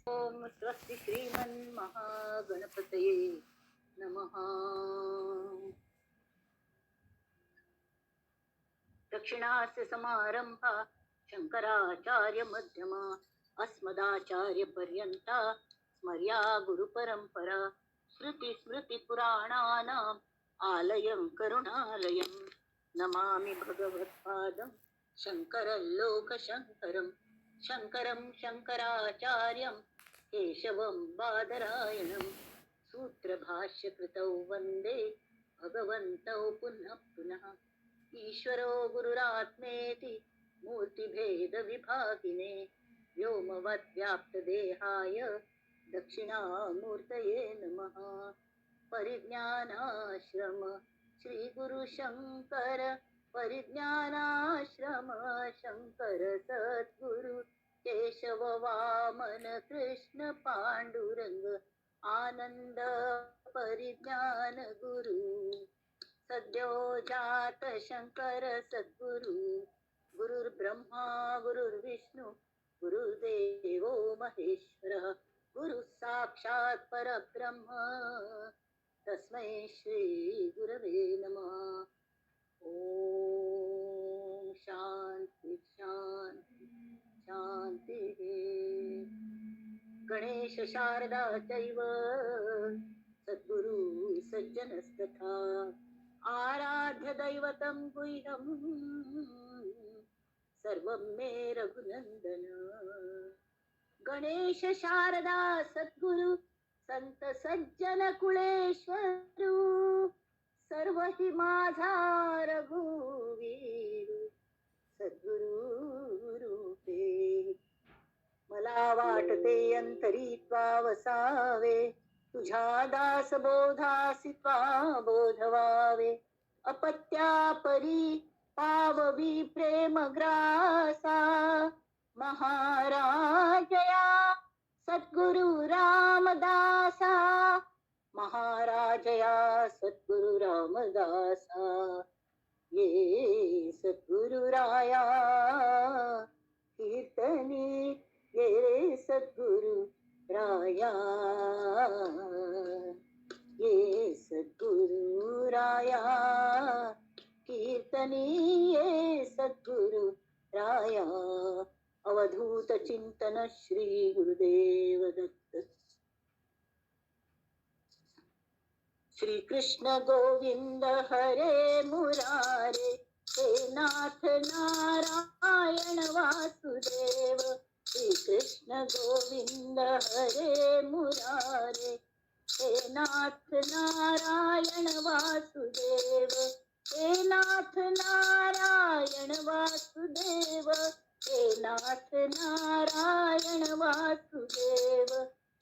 ओम स्वस्ति श्रीमन्महागणपतये नमः। दक्षिणास्य समारंभा शंकराचार्य मध्यमा अस्मदाचार्य पर्यंता स्मर्या गुरुपरंपरा। श्रुति स्मृति पुराणानाम् आलयं करुणालयं नमामि भगवत्पादं शंकरं लोकशंकरं शंकरं शंकराचार्यं केशवं बादरायणं सूत्रभाष्यकृतौ वंदे भगवन्तौ पुनः पुनः। ईश्वरो गुरुरात्मेति मूर्तिभेद विभागिने व्योमवद्व्याप्तदेहाय दक्षिणामूर्तये नमः। परिज्ञानाश्रम श्री गुरु शंकर परिज्ञानाश्रम शंकर सद्गुरु केशव वामन कृष्ण पांडुरंग आनंद परिज्ञान गुरु। सद्यो जात शंकर सद्गुरु गुरुर्ब्रह्मा गुरुर्विष्णु गुरुर्देवो महेश्वरः गुरु साक्षात् परब्रह्म तस्मै श्री गुरवे नमः। ओम शांति शांति शांति। गणेश शारदा चैव सद्गुरु सज्जनस्तथा आराध्य दैवतं गुह्यं सर्वं मे रघुनंदन। गणेश शारदा सद्गुरु संत सज्जन कुळेश्वरू सर्व हि माझा रघुवीरू सद्गुरु रूपे। मला वाटते अंतरी त्वा वसावे तुझ्या दास बोधासी त्वा बोधवावे। अपत्या परी पाववी प्रेम ग्रासा महाराजया सद्गुरु रामदासा महाराजया सद्गुरु रामदासा। ये सद्गुरु राया कीर्तनी ये रे सद्गुरु राया ये सद्गुरु राया कीर्तनी ये सद्गुरु राया। अवधूत चिंतन श्री गुरुदेव दत्त। श्री कृष्ण गोविंद हरे मुरारे हे नाथ नारायण वासुदेव। श्री कृष्ण गोविंद हरे मुरारे हे नाथ नारायण वासुदेव हे नाथ नारायण वासुदेव हे नाथ नारायण वासुदेव।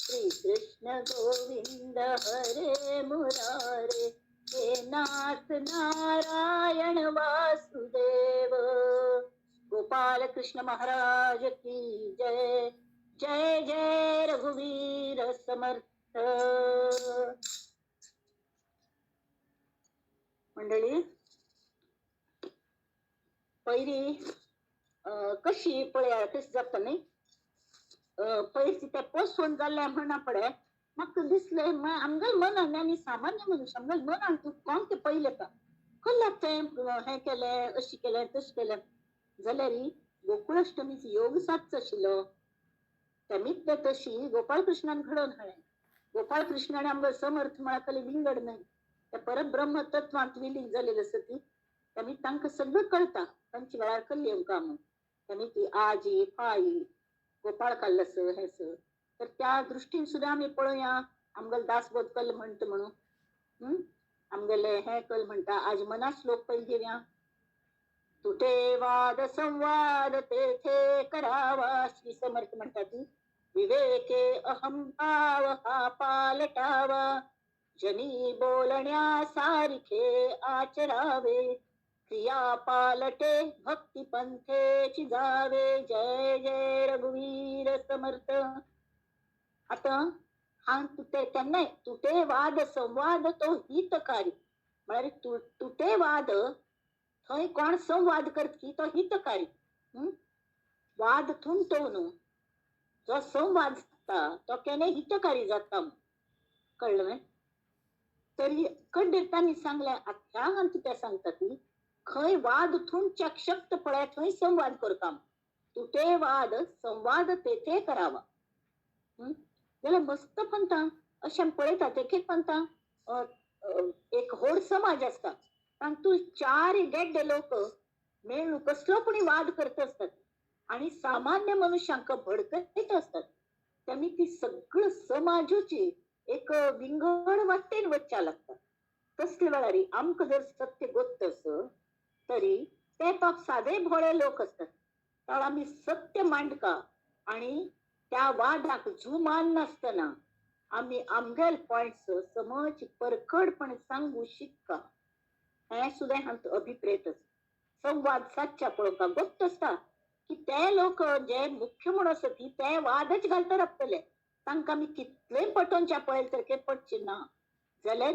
श्री कृष्ण गोविंद हरे मुरारे हे नाथ नारायण वासुदेव। गोपाल कृष्ण महाराज की जय। जय जय रघुवीर समर्थ। मंडळी पयली कशी पळया कशी जाता न्ही पयलीं ते पोसवण जाल्लें म्हणना पडे म्हाका दिसलें आमगेले मनान आनी सामान्य मनुष्य आमगेले मनान तूं कोण तें पयलें येता कसल्याक तें हें केलें अशें केलें तशें केलें जाल्यार गोकुळाष्टमीचो योग सादचो आशिल्लो तेमीच तें तशी गोपाळकृष्णान घडोवन हाडलें। गोपाळकृष्ण आनी आमगेलो समर्थ म्हळ्यार कसलें विंगड न्हय ते परब्रह्म तत्वांत विलीन जाल्लें आसा ती तेमी तांकां सगळें कळटा तांचे वेळार कसली आमकां म्हूण तेमी ती आजी पाई गोपाळ काल्लस हें तर त्या दृश्टीन सुद्दां आमी पळोवया आमगेलो दासबोध कल म्हणटा म्हणून आमगेले हें कल म्हणटा। आज मना श्लोक पयलीं घेवया। तुटे वाद संवाद तेथे करावा श्री समर्थ म्हणटा ती विवेके अहंभाव हा पालटावा जनी बोलण्या सारखे आचरावे क्रिया पालटे भक्ती पंथेची जावे। जय जय रघुवीर समर्थ। आतां हांव तुटे तेन्नाय तुटे वाद संवाद तो हितकारी म्हळ्यार तुटे वाद थंय कोण संवाद करत की तो हितकारी वाद थुंटो न्हू। जो संवाद जाता तो केन्ना हितकारी जाता, कळ्ळें? तरी कंडीर तांणी सांगलें, आतां हांगा ते सांगता ती खंय वाद थुंच्याक शक्त पळय थंय संवाद करता, तुटे वाद संवाद तेथे करावा. जाल्यार मस्त पंता अशें पळयतात एक एक पंता एक व्हड समाज आसता तातूंत चार गेड्डे लोक मेळून कसलो कोणी वाद करत असतात आणि सामान्य मनुष्यांक भडकयत असतात. त्यांनी ती सगळं समाजाची एक विंगड वाटेन वच्चा लागता. तसले वेळार आमकां जर सत्य गोत्त आस तरी ते पाप सादे भोळे लोक असतात, तर आमी सत्य मांडका आणि त्या वादाक जुमान नासतना आमी आमगेल पॉयंट्स समज परखडपणे सांगू शिकका, हें सुद्दां हांचो अभिप्रेत आसा. संवाद सादच्या पळोवपाक गोत्त आसता की ते लोक जे मुख्य म्हूण आसता ती ते वादच घालता राबतले, तांकां आमी कितलें पटोवच्या पळयलें तर ते पटचे ना. जाल्यार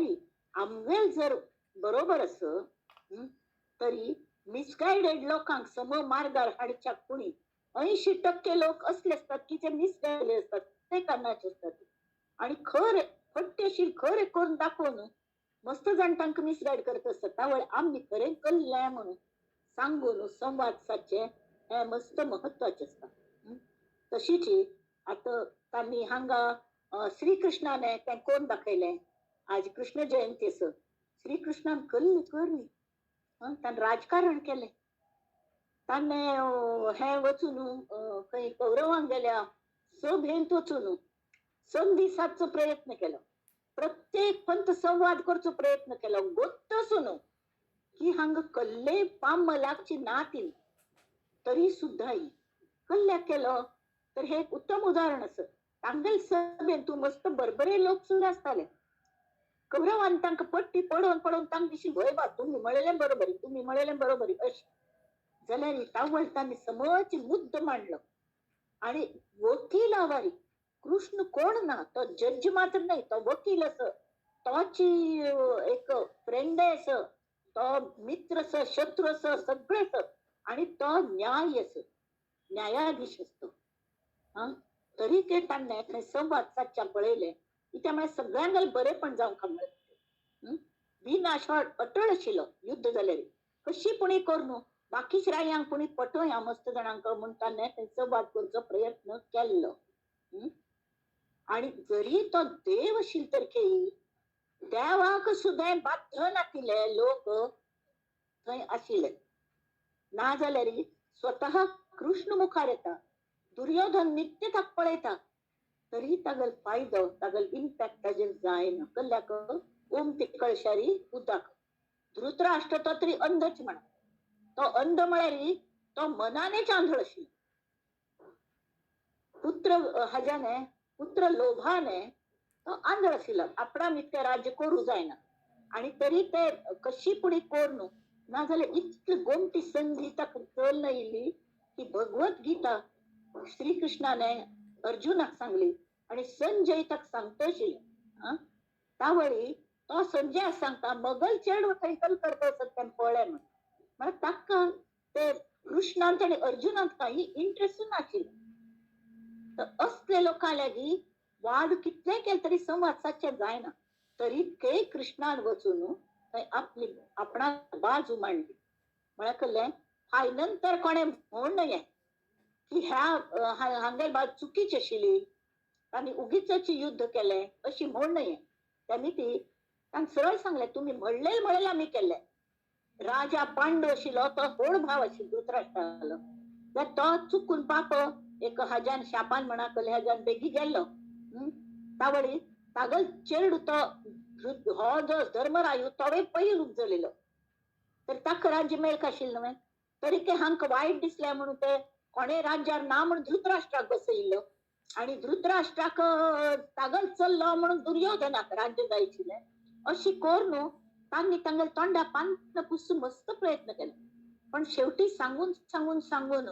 आमगेल जर बरोबर आस तरी मिसगायडेड लोकांक सम मार्गार हाडच्या कोणी 80% लोक असले असतात की जे मिसगायडेड असतात, ते कारणाचे असतात आणि खरें फट्टेशीर खरें करून दाखोवन मस्त जाण तांकां मिसगायड करत आसतात. त्यावेळी आमी खरें कल्लें म्हणून सांगून संवाद सादचे हें मस्त म्हत्वाचें आसता. तशीच आतां तांणी हांगा श्रीकृष्णाने तें कोण दाखयलें, आज कृष्ण जयंती आसा, श्रीकृष्णान कल्ल करली, ताणें राजकारण केलें, ताणें हें वचून खंय कौरवांक गेल्या सभेंत वचून संदी सादचो प्रयत्न केलो, प्रत्येक पंत संवाद करचो प्रयत्न केलो, गोत्त आसून की हांगा कल्ले पाम लागची ना ती तरी सुद्दां कल्ल्याक केलो. तर हे एक उत्तम उदाहरण आसा. तांगेल सभेन तूं मस्त बरबरे लोक सुद्दां आसताले, कौरवान तांकां पट्टी पडोवन पडोवन तांकां दिशी भंय बा तुमी म्हणलें बरोबर, तुमी म्हणलें बरोबर अशें. जाल्यार तावळ तांणी समज मुद्दो मांडलो आणि वकील आवारी कृष्ण कोण ना, तो जज मात्र न्हय, तो वकील आसा, तोची एक फ्रेंड आसा, तो मित्र आसा, शत्रू आसा, सगळें आसा आणि तो न्याय आसा, न्यायाधीश आसतो. हा तरी ते ताणें थंय संवाद सादच्या पळयलें की म्हळ्यार सगळ्यांक बरेंपण जावंक मेळटा. विनाश अटळ आशिल्लो युद्ध जाल्यार कशी पुणी करून बाकीच रायांक पुणी पटोवया मस्त जाणांक म्हूण ताणें थंय संवाद करचो प्रयत्न केल्लो. आणि जरी तो देव आशिल्लो तर खेळी देवाक सुद्दां बाध्य नातिल्ले लोक थंय आशिल्ले. ना जाल्यार स्वतः कृष्ण मुखार येता, दुर्योधन नित्य ताका पळयता, तरी तागेलो फायदो तागेलो इम्पॅक्ट ताजेर जायना. कल्ल्याक ओम ते कळशारी उदक. धृतराष्ट्र तो तरी अंधच म्हणा, तो अंध म्हळ्यार तो मनानेच आंधळ आशिल्लो. पुत्र हाज्याने पुत्र लोभाने तो आंधळ आशिल्लो, आपणाक इतकें राज्य करूं जायना आणि तरी ते कशी पुणी करून ना जाल्यार इतली गोमटी संदी ताका चल येयली की भगवत गीता श्रीकृष्णाने अर्जुनाक सांगली आणि संजय ताका सांगता आशिल्लो. तावळी तो संजय सांगता मगल चेडूं थंय कल करता आसत तें पळय म्हण, म्हळ्यार ताका ते कृष्णांत आनी अर्जुनांत काही इंट्रस्ट नाशिल्लो. तर असले लोकां लागीं वाद कितले केले तरी संवाद सादचे जायना. तरी ते कृष्णान वचून थंय आपली आपणाक बाजू मांडली. म्हळ्यार कळ्ळें हाय नंतर कोणें म्हूण न्हय की ह्या हांगेल बाजू चुकीची आशिल्ली आनी उगीच युद्ध केलें अशी म्हूण न्हय. त्यांनी ती तांकां सरळ सांगलें तुमी म्हणलें म्हणलें आमी केल्लें. राजा पांडू आशिल्लो तो व्हड भाव आशिल्लो धृतराष्ट्रालो, तो चुकून पाप एक हाज्यान शापान म्हणा कले हाज्यान बेगी गेल्लो. तावळी तागल चेडू तो हो जो धर्मरायू तोवे पयलीं उपजलेलो, तर ताका राज्य मेळक आशिल्लें न्हय. तरी ते हांकां वायट दिसलें म्हणून ते कोणे राज्यार ना म्हणून धृतराष्ट्राक बसयिल्लो आणि धृतराष्ट्राक तागल चल्लो म्हणून दुर्योधनाक राज्य जाय आशिल्लें. अशी करून तांणी तांगेल्या तोंडा पान पुसून मस्त प्रयत्न केलो, पण शेवटी सांगून सांगून सांगून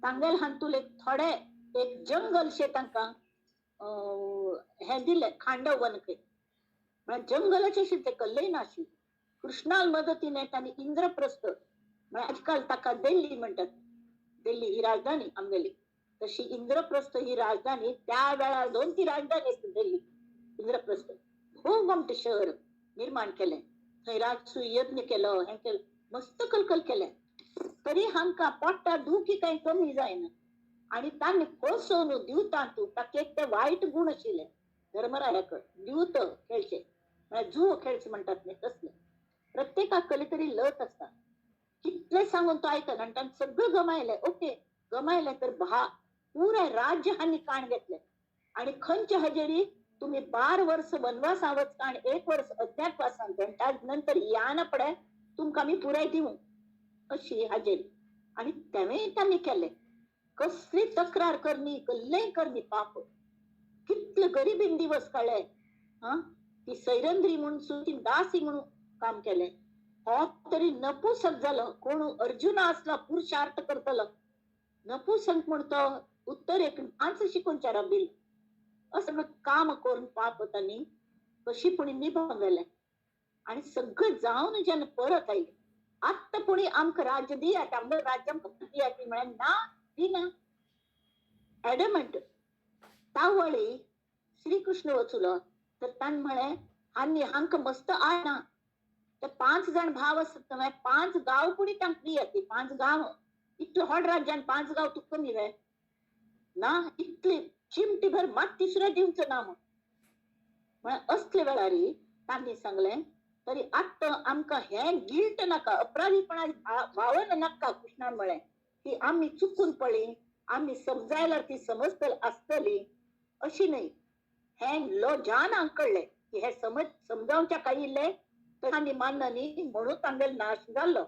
तांगेल हातूंत एक थोडे एक जंगलशें तांकां हें दिलें, खांडव वन खंय म्हळ्यार जंगलाचें अशें तें कल्लय नाशिल्लें. कृष्णाल मदतीने तांणी इंद्रप्रस्थ म्हळ्यार आजकाल ताका दिल्ली म्हणटात, दिल्ली ही राजधानी आमगेली, तशी इंद्रप्रस्थ ही राजधानी त्या वेळार दोन ती राजधानी आसली दिल्ली. इंद्रप्रस्थ खूब मोठें शहर निर्माण केलें. थंय राजसूय यज्ञ केलो, हें केलें, मस्त कलकल केलें. तरी हांकां पोटा दुखी कांय कमी जायना. आनी तांणी फसोवन दिवतांतू ताका एक ते वायट गूण आशिल्ले धर्मरायाक, दिवत खेळचे म्हळ्यार जुओ खेळचे म्हणटात न्ही तसले. प्रत्येकाक कसली तरी लत आसता. कितले सांगून तो आयकना आनी ताणें सगळें गमायलें. ओके गमायलें तर पुराय राज्य हांणी काण घेतलें. आनी खंयचे हजेरी तुमी 12 वर्स वनवासा वचका आनी 1 वर्स अज्ञातवासान, ताज नंतर या ना पडे तुमकां आमी पुराय दिवं अशी हाजेरी. आनी तेंवूय तांणी केलें. कसली तक्रार करणी, कसलेंय करणी पाप. कितले गरिबीन दिवस काडले. हा ती सैरंद्री म्हूण ती दासी म्हणून काम केलें. हो तरी नपुसक जालो. कोण अर्जुना आसलो पुरुषार्थ करतलो. नपुसक म्हूण तो उत्तरेक नाच शिकून चारा बिल असं काम करून पाप तांणी कशी पुणी निभावलें. आनी सगळें जावन जेन्ना परत आयले, आत्तां पुणी आमकां राज्य दियात, आमकां राज्य आमकां दियात, म्हळ्यार ना दिना. एडमंट तावळी श्रीकृष्ण वचुलो तर ताणें म्हळें आनी हांकां मस्त आयना. ते 5 जाण भाव आसत, 5 गांव पुणी तांकां दियात. 5 गांव इतले व्हड राज्यान 5 गांव तुका कमी वे ना, इतली चिमटी भर मात तिसऱ्या दिवचो ना म्हूण. म्हळ्यार असले वेळार तांणी सांगलें तरी आत्तां आमकां हें गिल्ट नाका, अपराधीपणा भावना नाका. कृष्णान म्हळें की आमी चुकून पळी, आमी समजायल्यार ती समजतली आसतली अशी न्हय. हें लोजान हांकां कळ्ळें की हें समजावच्या काय इल्लें तर आमी मानना न्ही, म्हणून तांगेलो नाश जाल्लो.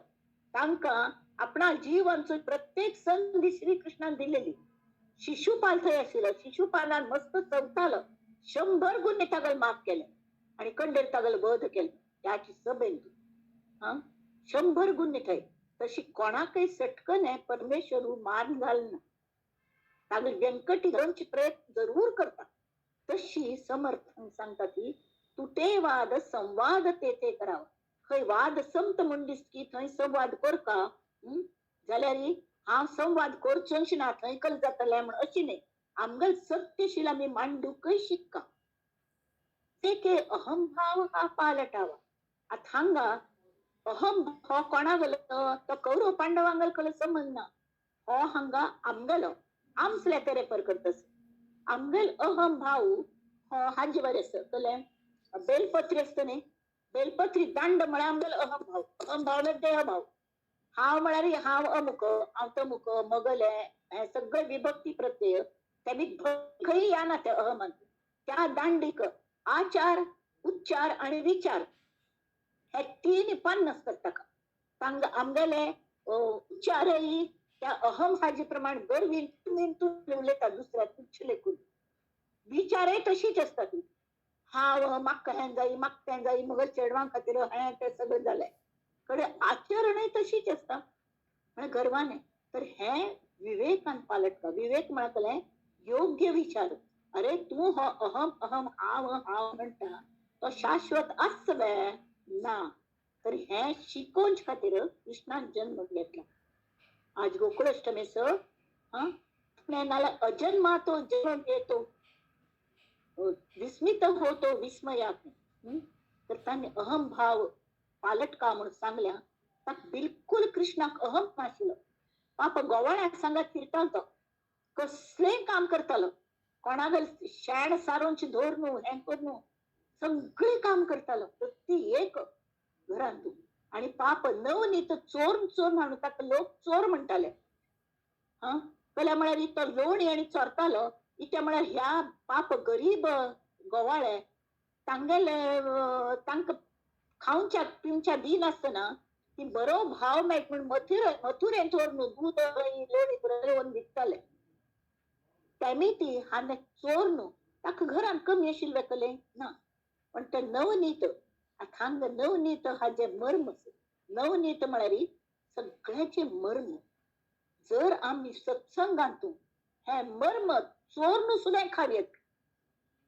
तांकां आपणा जीवांचो प्रत्येक संदी श्रीकृष्णान दिलेली. शिशुपाल थंय आशिल्लो, शिशुपालान मस्त चवतालो, 100 गुन्हे तागेले माफ केले आनी कंडेर तागेलो वध केलो त्याची सभेन. हा 100 गुन्हे थंय. तशी कोणाकय सटकने परमेश्वर मारून घालना, तागेले व्यंकटी घेवचे प्रयत्न जरूर करता. तशी समर्थन सांगता ती तुटे वाद संवाद तेथे करावा. खंय वाद संत म्हूण दिसकी थंय संवाद करका जाल्यार हांव संवाद करचोच ना, थंय कल जातलें म्हण अशी न्हय. आमगेल सत्यशील आमी मांडूकय शिक्का. ते अहमभाव हा पालटावा. आतां हांगा अहम हो कोणा गेलो तो कौरव पांडवांगेलो कलो संबंद ना. हो हांगा आमगेलो आमसले ते रेफर करतस. आमगेल अहम भाव हो हाजे बरें आसता. कळ्ळें? बेलपत्री आसता न्ही, बेलपत्री दांड म्हळ्यार आमगेलो अहम भाव. अहम भाव म्हळ्यार देह भाव. हांव म्हळ्यार हांव अमुक, हांव तमुक, मगले, हे सगळे विभक्ती प्रत्यय तेमी खंय या ना ते अहमान. त्या दांडीक आचार, उच्चार आणि विचार हे 3 पान आसतात ताका. तांकां आमगेले उच्चारय त्या अहम हाजे प्रमाण गर्वीन तूं उलयता दुसऱ्या तुच्छ लेखून. विचारय तशीच आसता ती. हांव म्हाका हें जाय, म्हाका तें जाय, मगेर चेडवां खातीर हें तें सगळें जालें. कडे आचरणय तशीच आसता म्हळ्यार गर्वाने. तर हें विवेकान पालटका. विवेक म्हळ्यार योग्य विचार. अरे तूं हो अहम अहम हांव हांव म्हणटा तो शाश्वत आसच वे ना. तर हें शिकोवचे खातीर कृष्णान जन्म घेतला. आज गोकुळाष्टमी स नाल्यार अजन्मा तो जन्म घेतो, विस्मित होतो विस्मयात. तर तांणी अहम भाव पालटका म्हणून सांगल्या. ताका बिलकुल कृष्णाक अहम नाशिल्लो. पाप गोवाळ्याक सांगात फिरतालो तो, कसलेंय काम करतालो, कोणागेर शेण सारोवचे धर न्हू, हें कर न्हू, सगळें काम करतालो प्रत्येक एक घरांत. आनी पाप नवनीत चोर चोर म्हणून ताका लोक चोर म्हणटाले. हा कल्या म्हळ्यार तो लोणी आनी चोरतालो. इत्या म्हळ्यार ह्या पाप गरीब गोवाळे तांगेले तांकां खावच्या पिवच्या दिनासतना ती बरो भाव मेळटा म्हूण मथुरेंत व्हरून दूद लोणी घेवन विकताले. तेमी ती हांवें चोर न्हू, ताका घरान कमी आशिल्लें कलें ना. पण ते नवनीत आतां हांगा नवनीत हाजें मर्म. नवनीत म्हळ्यार सगळ्याचें मर्म. जर आमी सत्संगांतू हें मर्म चोरून सुद्दां खावयेत.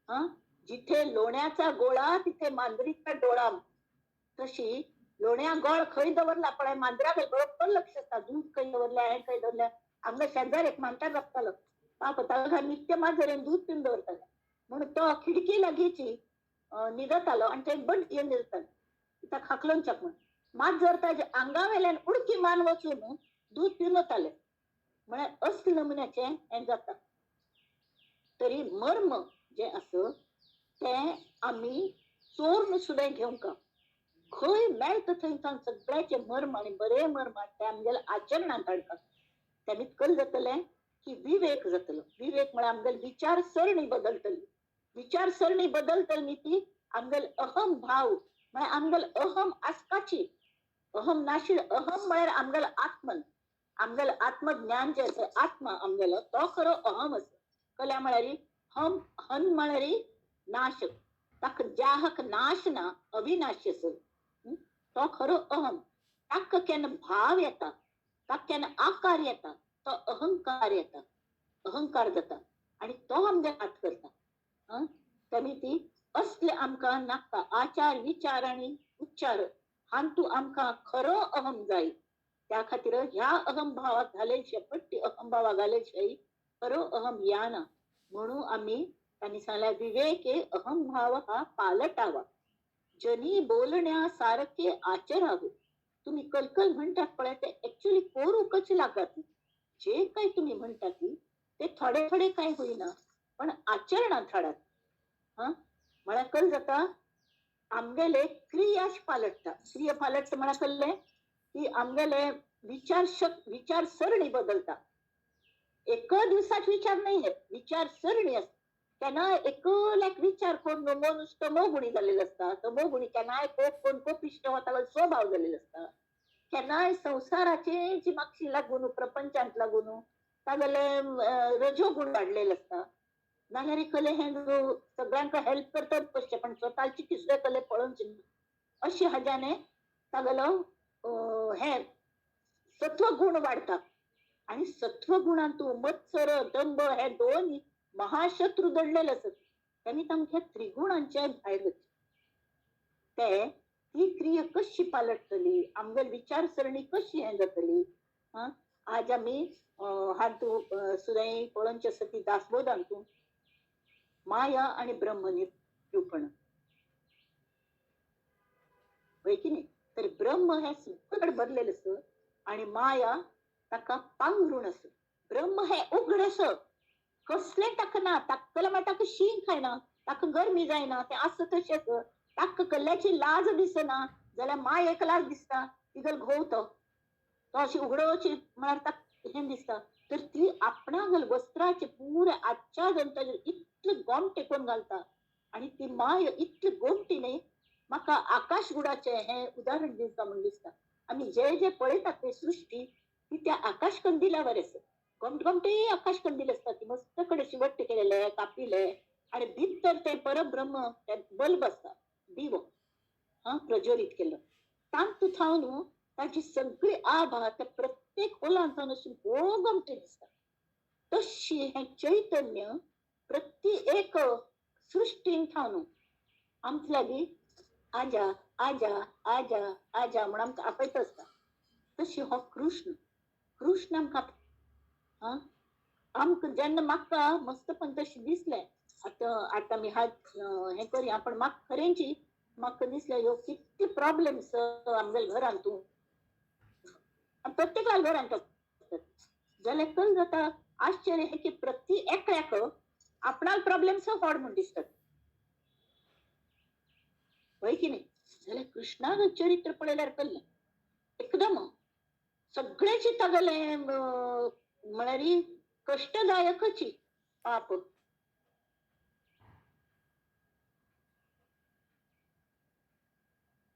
हा जिथे लोण्याचा गोळा तिथे मांजरीचा डोळा. तशी लोण्या गोळ खंय दवरला पळय मांजराक बरोबर लक्ष आसता. दूध खंय दवरल्या, हें खंय दवरल्या. आमगे शेजार एक मांजर आसतालो, पाप ताका नित्य माजरेन दूद पिवन दवरताले म्हणून तो खिडकी लागीची न्हिदतालो आनी थंय बंद येवन न्हिदतालो ताका हाकलोवच्याक म्हण. माजर ताज्या आंगा वेल्यान उडकी मान वचून दूद पिवन वताले. म्हळ्यार असले नमुन्याचें हें जाता. तरी मर्म जें आसा तें आमी चोरून सुद्दां घेवंक खंय मेळटा थंय सावन सगळ्याचें मर्म आनी बरें मर्म तें आमगेल्या आचरणांत हाडपाक. तें कल जातलें की विवेक जातलो. विवेक म्हळ्यार आमगेली विचारसरणी बदलतली. विचारसरणी बदलतली न्ही ती आमगेले अहम भाव म्हळ्यार आमगेले अहम आसपाची. अहम नाशिल्लो अहम म्हळ्यार आमगेलो आत्मन, आमगेलो आत्मज्ञान जें आसा आत्मा आमगेलो तो खरो अहम आसा. कल्या म्हळ्यार हम, हन म्हळ्यार नाश, ताका ज्याहक नाश ना, अविनाशी आसा तो खरो अहम. ताका केन्ना भाव येता, ताका केन्ना आकार येता, तो अहंकार येता, अहंकार जाता आनी तो आमगे हात करता. तेमी ती असले आमकां नाका. आचार विचार आनी उच्चार हांतू आमकां खरो अहम जाय. त्या खातीर ह्या अहम भावाक घालेशे पट्टी अहम भावाक घालेशे खरो अहम या ना. म्हणून आमी तांणी सांगल्या विवेके अहम भाव हा पालटावा, जनी बोलण्या सारखे आचरावे. तुम्ही कलकल म्हणटात पळय ते एक्चुअली करूंकच लागत. जे काय तुम्ही म्हणटात ते थोडे थोडे काय होईना पण आचरणांत हाडात. हा म्हळ्यार कल जाता आमगेले क्रियाश पालटता. क्रिया पालटता म्हळ्यार कल्लें की आमगेले विचारसरणी बदलता. एक दिवसाच विचार नाही येत, विचारसरणी आसता. केन्ना एकल्याक विचार करून मनुष्य तमोगुणी जाल्लेलो आसता. तमोगुणी केन्नाय कोप कोण कोपिश्ट हो स्वभाव जाल्लेलो आसता. केन्नाय संवसाराचे जी मागशी लागून प्रपंचांत लागून तागेले रजोगुण वाडलेले आसता. नाजाल्यार कले हें सगळ्यांक हेल्प करतात कशें पण स्वताची किसले कले पळोवचे अशें हाज्याने तागेलो हें सत्वगुण वाडटा. आनी सत्वगुणांतू मत्सर दंभ हे दोन महाशत्रू दडलेले आसत. तेमी तांच्या त्रिगुणांचे भायर वचचे. ते ही क्रिया कशी पालटतली, आमगेली विचारसरणी कशी हें जातली. आज आमी हातू सुद्दां पळोवचें आसा ती दासबोधांतू माया आनी ब्रह्म निरूपण वय की न्ही. तर ब्रह्म हें सगळें भरलेलें आसा आनी माया ताका पांगरूण आसा. ब्रह्म हें उगड आसा, कसलें ताका ना, ताका म्हळ्यार ताका शीं खायना, ताका गरमी जायना, तें आसा तशें आसा. ताका कल्ल्याची लाज दिसना जाल्यार मायेक लाज दिसता, तिगेलो घोव तो तो अशी उगडोवची म्हळ्यार ताका हें दिसता. तर ती आपणागेले वस्त्राचे पुरे आच्छादन ताजेर इतले गोम टेकोवन घालता आनी ती माय इतली गोमटी न्ही. म्हाका आकाशगुणाचें हें उदाहरण दिवता म्हूण दिसता. आमी जे जे पळयतात ते सृश्टी ती त्या आकाशकंदिलावर आसा. गोमटे गोमटे आकाशकंदील आसता, ती मस्त कडेन शिवट्ट केलेले कापिले आनी भितर तें परब्रह्म तें बल्ब आसता, दिवो हा प्रज्वलीत केल्लो. तांतू थावन ताची सगळी आभा त्या प्रत्येक होलान थावन अशी भोव गोमटी दिसता. तशी हें चैतन्य प्रत्येक सृश्टीन थावन आमचे लागीं आजा आजा आजा आजा म्हूण आमकां आपयत आसता. तशी हो कृष्ण, कृष्ण आमकां हा आमकां जेन्ना म्हाका मस्तपण तशें दिसलें. आतां आतां आमी हात हें करया पण म्हाका खरेंची म्हाका दिसलें ह्यो कितले प्रॉब्लेम्स आमगेल्या घरांत तूं प्रत्येकाल्या घरांत आसतात. जाल्यार कल जाता आश्चर्य हें की प्रत्येक एकल्याक आपणाले प्रॉब्लेम्स व्हड म्हूण दिसतात हय की न्ही. जाल्यार कृष्णाचें चरित्र पळयल्यार कळ्ळें एकदम सगळ्याची तागेलें म्हळ्यार कश्टदायकची पाप.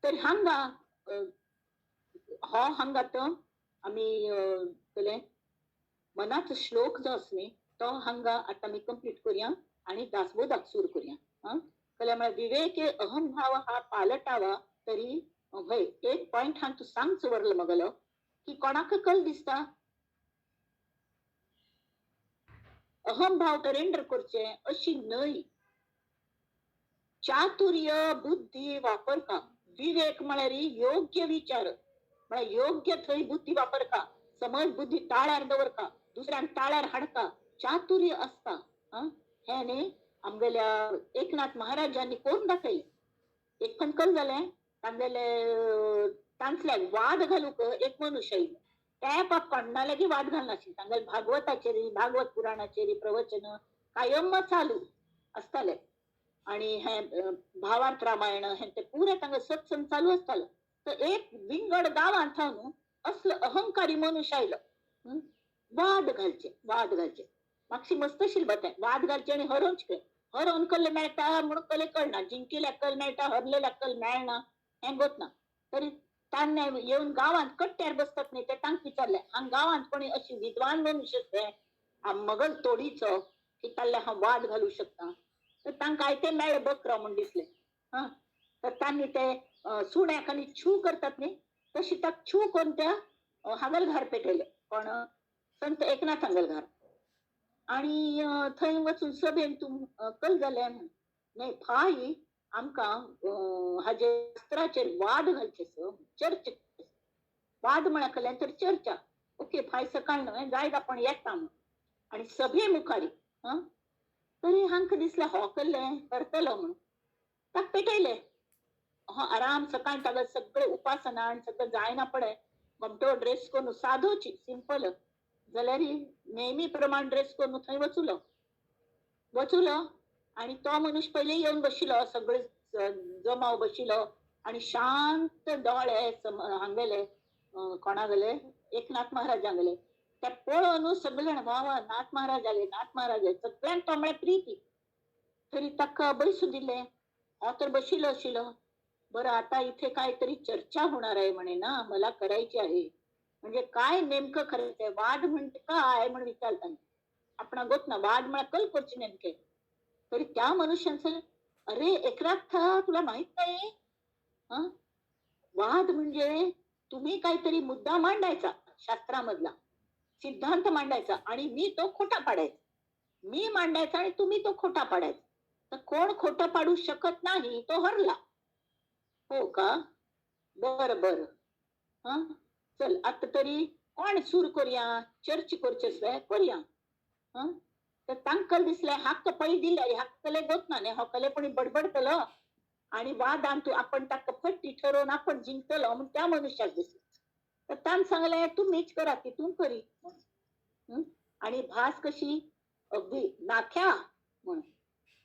तर हांगा हो हांगा तो आमी केलें मनाचो श्लोक जो आसा न्ही तो हांगा आतां आमी कंप्लीट करुया आनी दासबोधाक सुरू करुया. आं कल्या म्हळ्यार विवेके अहमभाव हा पालटावा. तरी हय एक पॉयंट हांव तूं सांगच वरलो मगलो की कोणाक कल दिसता अहमभाव सरेंडर करचे अशी न्हय. चातुर्य बुद्धी वापरता. विवेक म्हळ्यार योग्य विचार, म्हळ्यार योग्य थंय बुद्धी वापरता, समज बुद्धी ताळ्यार दवरता, दुसऱ्यांक ताळ्यार हाडता, चातुर्य आसता. हें न्ही आमगेल्या एकनाथ महाराजांनी करून दाखयलें. एक खंय जालें तांगेले तांतल्याक वाद घालूंक एक मनुष्य आयलो. त्या बाप कोणा लागीं वाद घालनाशिल्ले. तांगेले भागवताचेर, भागवत पुराणाचेर प्रवचन कायम चालू आसताले आणि हे भावार्थ रामायण हे ते पुरे तांगेले सत्संग चालू आसतालो. तर एक विंगड गांवांत थावन असलो अहंकारी मनुष्य आयलो. वाद घालचे, वाद घालचे मातशी मस्तशील बात वाद घालचे आनी हरोवचे. हरोवन कल्ले मेळटा म्हणून कले कळना, जिंकिल्ल्या कल मेळटा, हरलेल्या कल मेळना हें गोत ना. तरी तांणे येवन गांवांत कट्ट्यार बसतात न्ही, ते तांकां विचारलें, हांगा गांवांत कोणी अशी विद्वान मनुष्य मगल तोडीचो की ताल्ले हांव वाद घालू शकता. तर तांकां आयतें मेळ्ळें बकरो म्हूण दिसलें. हां, तर तांणी ते सुण्याक आनी छू करतात न्ही तशी ताका छू करून त्या हांगल घार पेटयले, कोण संत एकनाथ हांगल घार. आणि थंय वचून सभेन तूं कल जालें न्हय फाय आमकां हाजे शास्त्राचेर वाद घालचे चर्चा. वाद म्हळ्यार कल्याण तर चर्चा. ओके फाय सकाळ न्हय जायत आपण येता म्हूण आणि सभे मुखारी. हां, तरी हांकां दिसलें हो कल्लें करतलो म्हणून ताका पेटयले. हो आराम सकाळ ताका सगळे उपासना आनी सगळें जायना पडे गोमटो ड्रेस करून सादोची सिंपल जाल्यार नेहमी प्रमाण ड्रेस करून थंय वचुलो वचुलो. आणि तो मनुष्य पयलीं येवन बशिल्लो, सगळे जमाव बशिल्लो आणि शांत दोळे हांगेले कोणागेले एकनाथ महाराजांगेले ते पळोवन सगळे जाण वा वा नाथ महाराज आले, नाथ महाराज आले, सगळ्यांक तो म्हळ्यार प्रिती. तरी ताका बैसू दिलें. हो तर बशिल्लो आशिल्लो. बरं आता इथे काहीतरी चर्चा होणार आहे म्हणे ना, मला करायची आहे. म्हणजे काय नेमकं करायचंय, वाद म्हणजे काय म्हणून विचारताना आपण गोत ना वाद म्हळ्यार कल करचे नेमके. तरी त्या मनुष्यांचं अरे एकनाथ तुला माहित नाही, हं वाद म्हणजे तुम्ही काहीतरी मुद्दा मांडायचा शास्त्रामधला, सिद्धांत मांडायचा आणि मी तो खोटा पाडायचा. मी मांडायचा आणि तुम्ही तो खोटा पाडायचा. तर कोण खोटं पाडू शकत नाही तो हरला. हो का, बरं बरं, हं चल आता तरी कोण सूर करूया, चर्च करचे करूया. हं तर तांकां दिसलें हाका पळय दिले, हाकले गोत ना न्ही, होकले कोणी बडबडतलो आणि वादान तूं आपण ताका फट्टी ठरोवन आपण जिंकतलो म्हूण त्या मनुष्याक दिसलें. तर तान सांगलें तुमीच करा तितून करी. आणि भास कशी अगदी नाख्या म्हणून.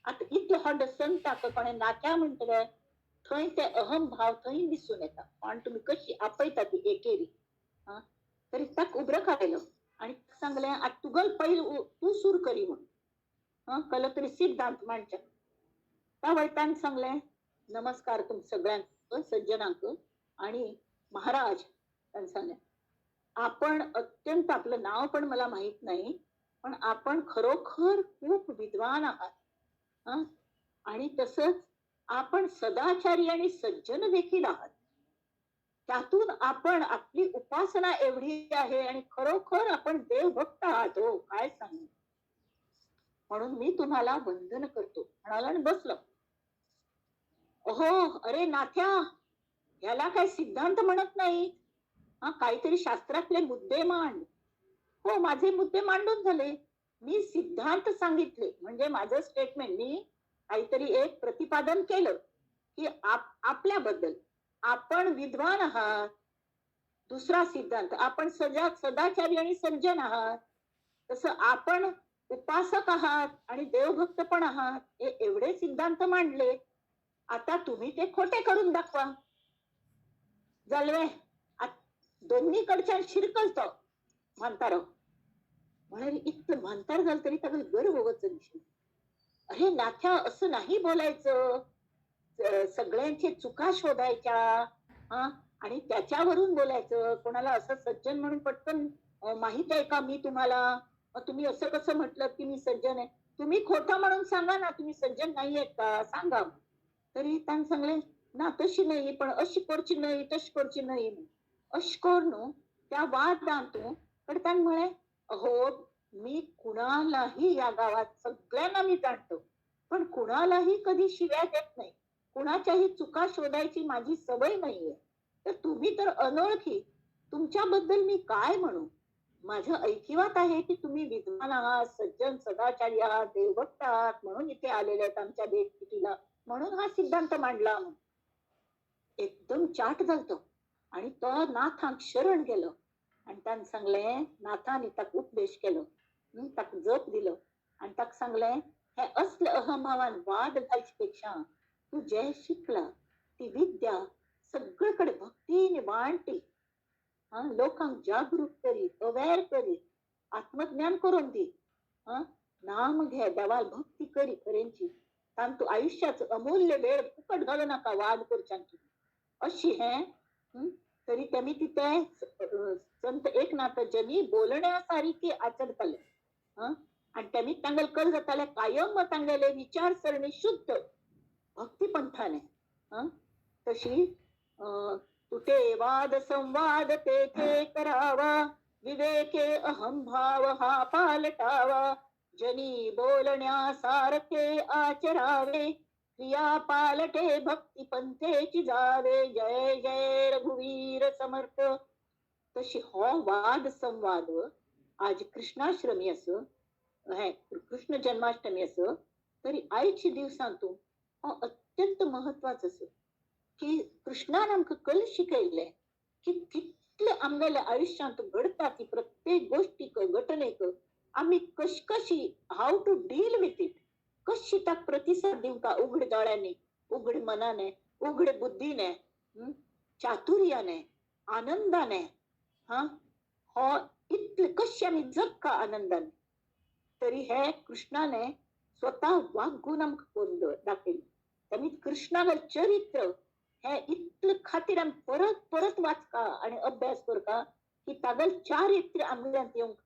आतां इतले व्हड संताक कोणें नाख्या म्हणटले थंय ते अहम भाव थंय दिसून येता. कोण तुमी कशी आपयता ती एकेरी. हां, तरी ताका उबरो काडलो आणि सांगलें आतां तुगल पयलीं तूं सूर करी म्हणून. हां, कलो तरी सिद्धांत मांडचे. त्या वयतान सांगलें नमस्कार तुम सगळ्यांक सज्जनांक. आणि महाराज त्यांनी सांगलें आपण अत्यंत, आपलं नाव पण मला माहित नाही, पण आपण खरोखर खूप विद्वान आहात. हां, आणि तसंच आपण सदाचारी आणि सज्जन देखील आहात. त्यातून आपण आपली उपासना एवढी आहे आणि खरोखर आपण देवभक्त आहात. हो काय सांगू, म्हणून मी तुम्हाला वंदन करतो म्हणाला आणि बसलो. अहो अरे नाथ्या, ह्याला काय सिद्धांत म्हणत नाही, हा काहीतरी शास्त्रातले मुद्दे मांड. हो माझे मुद्दे मांडून झाले, मी सिद्धांत सांगितले, म्हणजे माझं स्टेटमेंट, मी काहीतरी एक प्रतिपादन केलं की आपल्याबद्दल आपण विद्वान आहात. दुसरा सिद्धांत आपण सदाचारी आणि सज्जन आहात, तसं आपण उपासक आहात आणि देवभक्त पण आहात. हे एवढे सिद्धांत मांडले, आता तुम्ही ते खोटे करून दाखवा. जलवे दोन्हीकडच्या शिरकलतो म्हातारो म्हणाले. इतकं म्हातार झालं तरी त्याला गर्व वचन. अरे नाथ्या असं नाही बोलायचं, सगळ्यांचे चुका शोधायच्या हा आणि त्याच्यावरून बोलायचं. कोणाला असं सज्जन म्हणून पटकन माहित आहे का मी तुम्हाला, तुम्ही असं कसं म्हटलं की मी सज्जन आहे, तुम्ही खोटं म्हणून सांगा ना, तुम्ही सज्जन नाही आहेत का सांगा. तरी त्यांनी सांगले ना तशी नाही, पण अशी करची नाही, तशी करची नाही, अशी कर न्हू त्या वादान तूं. पण ताणें म्हळें अहो मी कुणालाही या गावात सगळ्यांना मी जाणतो, पण कुणालाही कधी शिव्या देत नाही, कुणाच्याही चुका शोधायची माझी सवय नाहीये. तर तुम्ही तर अनोळखी, तुमच्याबद्दल मी काय म्हणू. माझ्या ऐकिवात आहे की तुम्ही विद्वान आहात, सज्जन सदाचारी आहात, देवभक्त आहात, म्हणून इथे आलेले आहेत आमच्या भेटीला, म्हणून हा सिद्धांत मांडला. एकदम चाट झालतो आणि तो नाथांक शरण गेलो आणि त्यानं सांगले, नाथान ताका उपदेश केलो, ताका जप दिलो आणि ताका सांगले, हे असले अहंभावान वाद घालचे पेक्षा तू जे शिकला ती विद्या सगळीकडे भक्तीने वांटी, हा लोकांक जागरूक करी, अवेअर करी, आत्मज्ञान करून दी, हा नाम घे, देवाल भक्ती करी खरेंची, तान तू आयुष्याचो अमूल्य वेळ फुकट घालू नाका वाद करच्यान तूं अशी हें. तरी तेमी तिथे संत एकनाथांनी बोलण्यासारखी आचरताले. आनी तेमी तांगेले कल जाताले कायम तांगेले विचारसरणी शुद्ध भक्तीपंथाने. तशी तुटे वाद संवाद तेथे करावा, विवेके अहंभाव हा पालटावा, जनी बोलण्यासारखे आचरावे, क्रिया पालटे भक्ती पंथेची जावे, जय जय रघुवीर समर्थ. तशी हो वाद संवाद आज कृष्णाश्रमी असो, हे कृष्ण जन्माष्टमी असो, तरी आयच्या दिवसांतू हो अत्यंत महत्वाचो असो की कृष्णान आमकां कल शिकयल्लें की कितले आमगेल्या आयुष्यांत घडता ती प्रत्येक गोष्टीक घटनेक आमी कशी how to deal with it, कशी ताका प्रतिसाद दिवंका उघड दोळ्यांनी, उघड मनाने, उघड बुद्धीने, चातुर्याने, आनंदाने. हा हो इतले कशी आमी जगका आनंदाने. तरी हे कृष्णाने स्वतः वागून आमकां करून दाखयलें. तेमी कृष्णागेलें चरित्र हे इतले खातीर आमी परत परत वाचका आनी अभ्यास करका की तागेलें चारित्र्य आमगेल्यांत येवंक.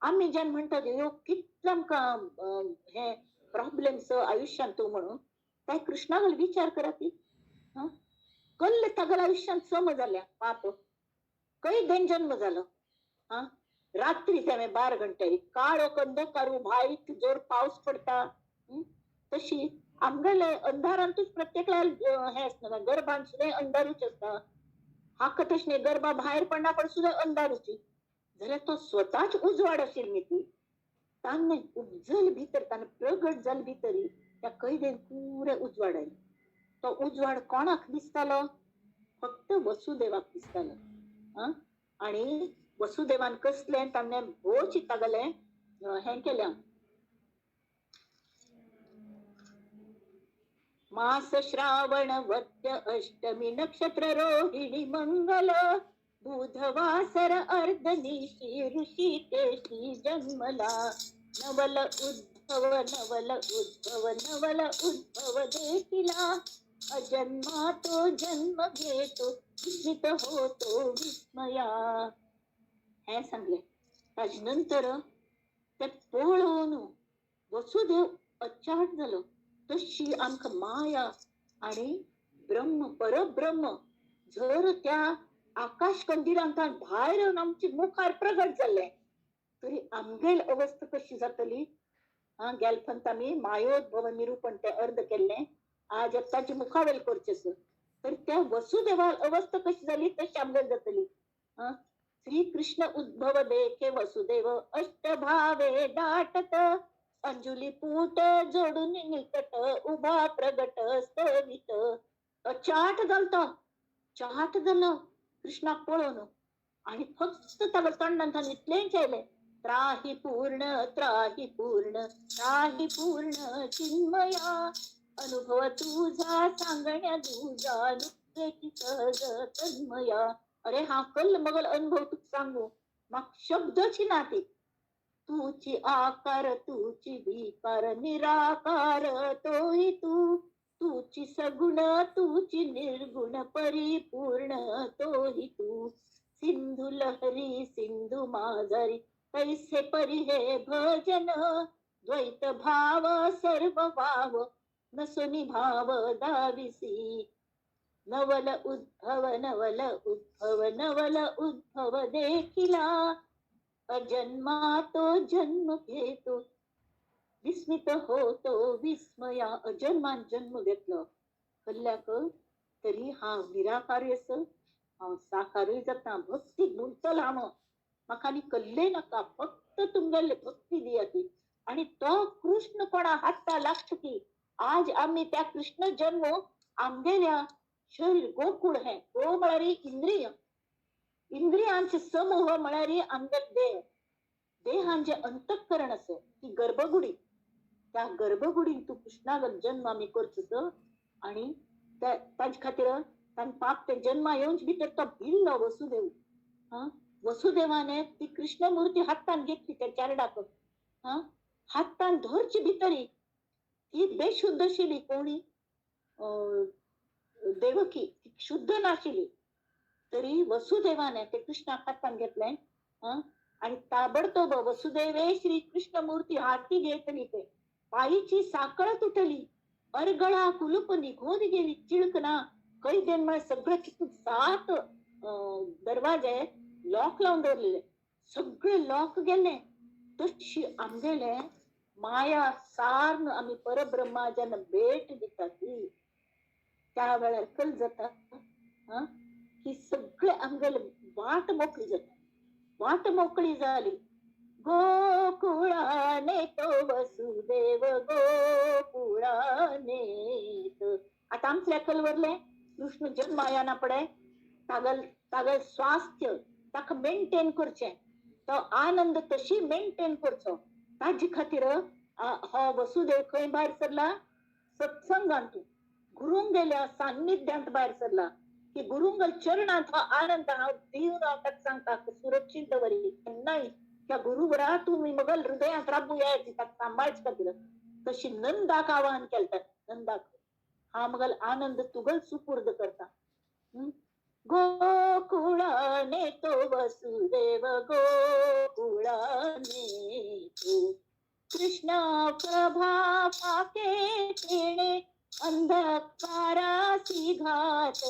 आमी जेन्ना म्हणटात ह्यो कितले आमकां हे प्रॉब्लेम्स आयुष्यांत म्हणून, ते कृष्णागेलो विचार करात. कल्ले तागेल्या आयुष्यांत सम जाल्या पाप, कैदेन जन्म जालो. हा रात्री तेणे 12 घंट्यारी काळो कंदकारू भायत जोर पावस पडटा तशी आमगेले अंधारांतूच प्रत्येकला हे आसना, गर्भान सुद्दां अंधारूच आसता, हाका तशें न्ही गर्भा भायर पडना पण सुद्दां अंधारूच. जाल्यार तो स्वताच उजवाड आशिल्ली न्ही ती, ताणें उपजल भितर, ताणें प्रगट जाल भितरी त्या कैदेन पुरे उजवाड आयलो. तो उजवाड कोणाक दिसतालो? फक्त वसुदेवाक दिसतालो. आनी वसुदेवान कसलें ताणें भोव चिंतागलें हें केलें. मास श्रावण वद्य अष्टमी नक्षत्र रोहिणी मंगल, बुधवासर अर्धनिशी ऋषिकेशी जन्मला, नवल उद्भव नवल उद्भव नवल उद्भव देखिला, अजन्मा तो जन्म घेतो विस्मित होतो विस्मया. हें सांगलें. ताजे नंतर ते पळोवन वसुदेव अचाट जालो. तशी आमकां माया आनी ब्रह्म परब्रह्म जर त्या आकाश कंदिलांतल्यान भायर येवन आमचे मुखार प्रगट जाल्लें तरी आमगेल अवस्था कशी जातली. हा गेलफंत आमी मायोद्भव निरूपण तें अर्द केल्लें, आज ताजे मुखावेल करचें आसा. तर त्या वसुदेवा अवस्था कशी जाली तशी आमगेल जातली. हा श्री कृष्ण उद्भव देखे वसुदेव अष्टभावे दाटत, अंजुली पूट जोडून निकट उभा प्रगट स्तवित. चाट जालो, चाट जालो कृष्णाक पळोवन आनी फक्त ताका तोंडांतल्यान इतलेंच आयलें, त्राही पूर्ण त्राही पूर्ण त्राही पूर्ण चिन्मया, अनुभव तुझा सांगण्या तुझा सहज तन्मया. अरे हा कल मगल अनुभव तुका सांगू म्हाका शब्दच ना ती. तुची आकार तुची विकार निराकार तोही तू, तुची सगुण तुची निर्गुण परिपूर्ण तोही तू, सिंधु लहरी सिंधु माझारी तैसे परी हे भजन, द्वैत भाव सर्व भाव नसुनी भाव दाविसी, नवल उद्भव नवल उद्भव नवल उद्भव देखिला, अजन्मा तो जन्म घेतो विस्मित होतो विस्मया. अजन्मान जन्म घेतलो कल्ल्याक तरी हांव निराकारूय आसा, हांव साकारूय जाता, भक्तीक गुंतल हांव, म्हाका आनी कल्ले नाका, फक्त तुमगेले भक्ती दिया ती. आणि तो कृष्ण कोणा हाता लागत की आज आम्ही त्या कृष्ण जन्म आमगेल्या शरीर गोकुळ हे गो म्हळ्यार इंद्रिय, इंद्रियांचे समूह म्हळ्यार आमगेले देह, देहांचे अंतःकरण असं ती गर्भगुडी, त्या गर्भगुडीन तू कृष्णागत जन्म आमी करचो. आणि ताजे खातीर तांकां पाप ते जन्मा येवन भितर तो भिल्लो वसुदेव. हा वसुदेवाने ती कृष्णमूर्ती हातान घेतली त्या चारडाक, हा हातान धरची भितरी ती बेशुद्ध आशिल्ली, कोणी देवकी शुद्ध नाशिल्ली, तरी वसुदेवाने ते कृष्णाक हातान घेतलें. आणि ताबडतोब वसुदेवे श्री कृष्णमूर्ती हाती घेतली, ते पायीची साकळ तुटली, अरगळा कुलूप निघून गेली, चिळकना कैदेन म्हळ्यार सगळं कितून 7 दरवाजे लॉक लावून दवरलेले, सगळे लॉक गेले. तशी आमगेले माया सारन आमी परब्रह्मा जेन्ना भेट दिता ती त्या वेळार कल जाता की सगळे आमगेले वाट मोकळी जाता, वाट मोकळी जाली. गोकुळाने तो वसुदेव गोकुळाने तो. आता आमच्या कलवरले कृष्ण जन्म आया पडे तागल तागल स्वास्थ्य ताका मेंटेन करचें, तो आनंद तशी मेंटेन करचो, ताजे खातीर हो वसुदेव खंय भायर सरला, सत्संगांत गुरुंगेल्या सान्निध्यांत भायर सरला की गुरुंगल चरणांत हो आनंद हांव दिवन हांव ताका सांगता सुरक्षीत दवरी, केन्नाय त्या गुरुवरा तुमी मगल हृदयांत राबू यायची ताका सांबाळचे खातीर. तशी नंदाक आवाहन केलता, नंदाक हा मगल आनंद तुगल सुपूर्द करता. गोकुळाने तो वसुदेव गोकुळाने तो, कृष्ण प्रभा पाके तेणे अंधकारासी घात,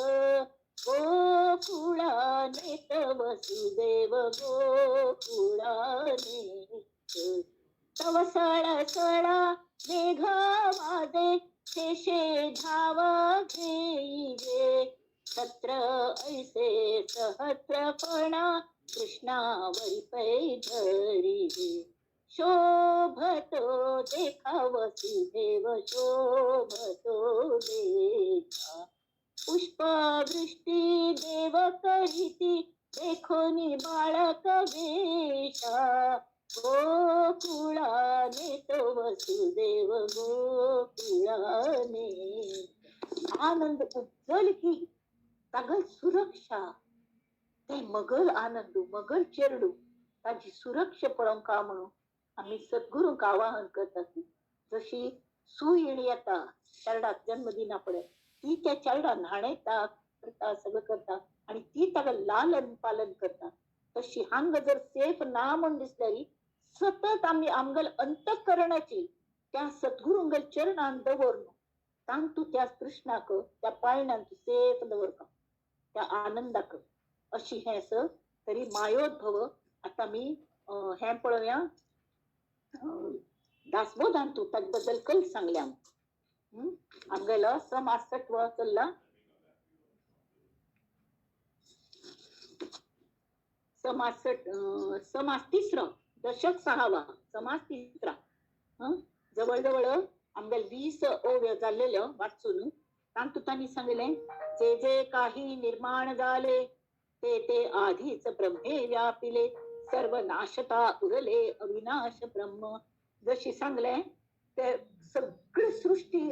गोकुळाने तो वसुदेव गोकुळाने तो. तव सळ सळा मेघ वाजे शेषे धाव घेईजे, सत्र ऐसे सहस्रपणा कृष्णावरी पै धरिजे, शोभतो देखा वसुदेव शोभतो देखा, पुष्पवृष्टी देव करीती देखोनी बाळक वेशा, गोकुळाने तो वसुदेव गोकुळाने. आनंद उपजल की तागल सुरक्षा, ते मगल आनंद मगल चेरडू ताजी सुरक्षा पळोवंक म्हणून आमी सद्गुरूंक आवाहन करतात. जशी सूय येता चेरडाक जन्मदिना पडे ती त्या चेरडा न्हाणयता करता सगळं करता आणि ती ताका लालन पालन करता, तशी हांगा जर सेफ ना म्हूण दिसल्यार सतत आमी आमगेल अंतःकरणाची त्या सद्गुरूंगेल चरणान दवरून तांतू त्या कृष्णाक त्या पाळण्यांत सेफ दवरता त्या आनंदाक. अशी हें आस तरी मायोद्भव. आतां आमी हें पळोवया दासबोधान तूं ताजे बद्दल कल सांगल्या. आमगेलो समासत्व चल्ला, समास तिसरो दशक 6वा समास तिसरा. जवळजवळ आमगेले 20 ओव्यो जाल्लेल्यो वाचून तांतू तांणी सांगलें, जे जे काही निर्माण झाले ते ते आधीच ब्रह्मे व्यापिले, सर्व नाशता उरले अविनाश ब्रह्म. जशी सांगले ते सगळी सृष्टी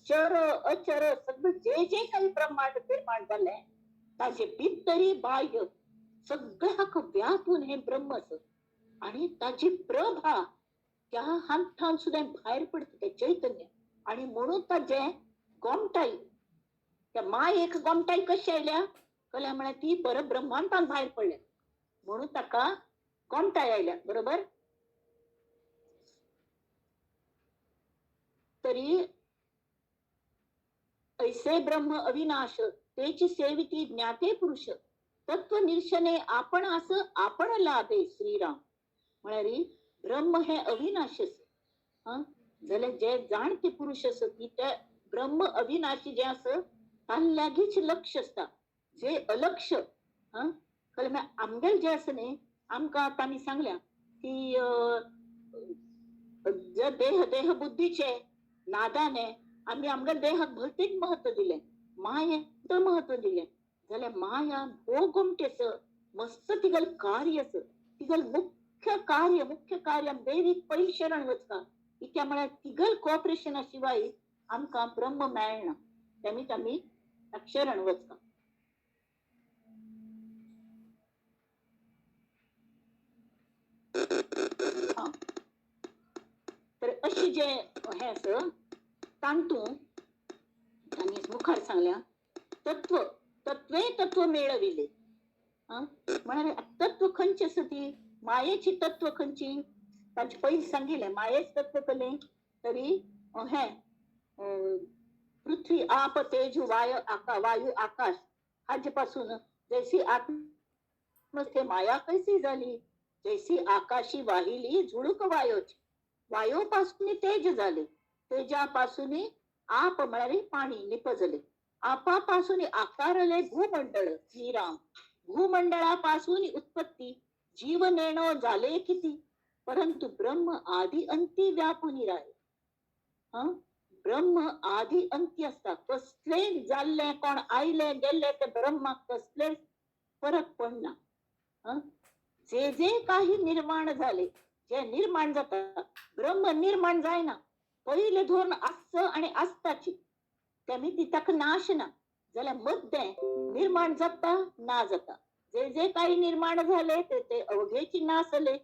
चर अचर सगळं जे जे काही ब्रह्मांड निर्माण झाले ताजे भितरी बाह्य सगळ्याक व्यापून हे ब्रह्म आसा आणि ताजी प्रभा त्या हांथान सुद्धा भायर पडटा ते चैतन्य. आणि म्हणून ताजे गोमटाई त्या मायेक गोमटाई कशी आयल्या कल्या म्हळ्यार ती परब्रह्मांतान भायर पडल्या म्हणून ताका गोमटाई आयल्या, बरोबर. तरी ऐसे ब्रह्म अविनाश तेची सेविती ज्ञाते पुरुष, तत्व निरशने आपण अस आपण लाभे श्रीराम. म्हळ्यार ब्रह्म हे अविनाश आसा, जाल्यार जे जाणते पुरुष आसा ती ते ब्रह्म अविनाशी जे आसा ताका लागींच लक्ष आसता, जे अलक्ष कळ्ळें? मागीर आमगेले जे आसा न्ही, आमकां तांणी सांगल्या की जे देह देह बुद्धीचे नादाने आमी आमगेले देहाक भलतीच महत्व दिलें, मायेक महत्व दिलें, जाल्यार माया भोव गोमटेस मस्त तिगेलें कार्य आसा, तिगेलें मुख्य कार्य, मुख्य कार्य देवीक पयलीं शरण वचका, इत्या म्हळ्यार तिगेल कॉपरेशना शिवाय आमकां ब्रह्म मेळना, तेमीच आमी शरण वचका. तर अशी जे हे आसा तांतू तांणी मुखार सांगल्या तत्व तत्वे तत्व मेळविले. म्हळ्यार तत्व खंयचे आसा ती मायेची तत्व खंयची तांचे पयलीं सांगिल्लें मायेच तत्व कलें तरी हें पृथ्वी आप तेज वायु वायु आकाश हाजे पासून जैसी आत्म माया कैसी झाली, जैसी आकाशी वाहिली झुळूक वायोची, वायो पासून तेज झाले, तेजापासून आप म्हळ्यार पाणी निपजले, आपापासून आकारले भूमंडळ श्रीराम, भूमंडळापासून उत्पत्ती जीव नेणो झाले किती, परंतु ब्रह्म आदी अंती व्यापून राहे. ब्रह्म आदी अंती असता, कसले जाल्ले कोण आयले गेल्ले ते ब्रह्माक कसले फरक पडना. जे जे काही निर्माण झाले, जे निर्माण जाता ब्रह्म निर्माण जायना, पहिले धोरण आसच आणि आसताची तेमी ती ताका नाश ना, जाल्यार मद्दें निर्माण जाता ना जाता, जे जे काही निर्माण झाले ते ते अवघेची नासले,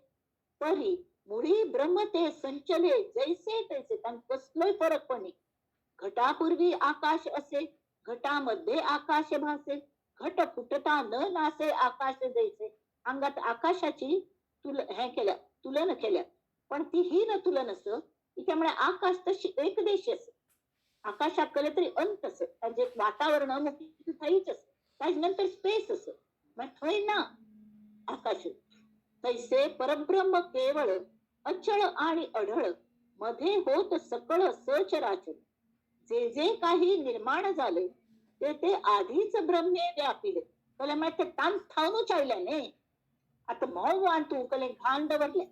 परी मुळी ब्रह्म ते संचले जैसे तैसे, तांकां कसलोय फरक पडनी. घटापूर्वी आकाश असे, घटामध्ये आकाश भासे, घट फुटता न नासे आकाश जैसे. अंगात आकाशाची तुल हे केल्या तुलन केल्या, पण ती ही न तुलन अस, त्यामुळे आकाश तशी एकदेशी अस, आकाशात केले तरी अंत अस, जे वातावरण अमुक थंयच अस, ताजे नंतर स्पेस अस, मागीर थंय ना आकाश. तैसे परब्रह्म केवळ अचळ आणि अढळ मध्ये होत सकळ सचराचर, जे जे काही निर्माण झाले ते ते आधीच ब्रह्मे व्यापिले. कळ्ळें? मागीर ते तान थावनूच आयलें न्ही, आतां म्होंव आनी तूं कळ्ळें घाण दवरलें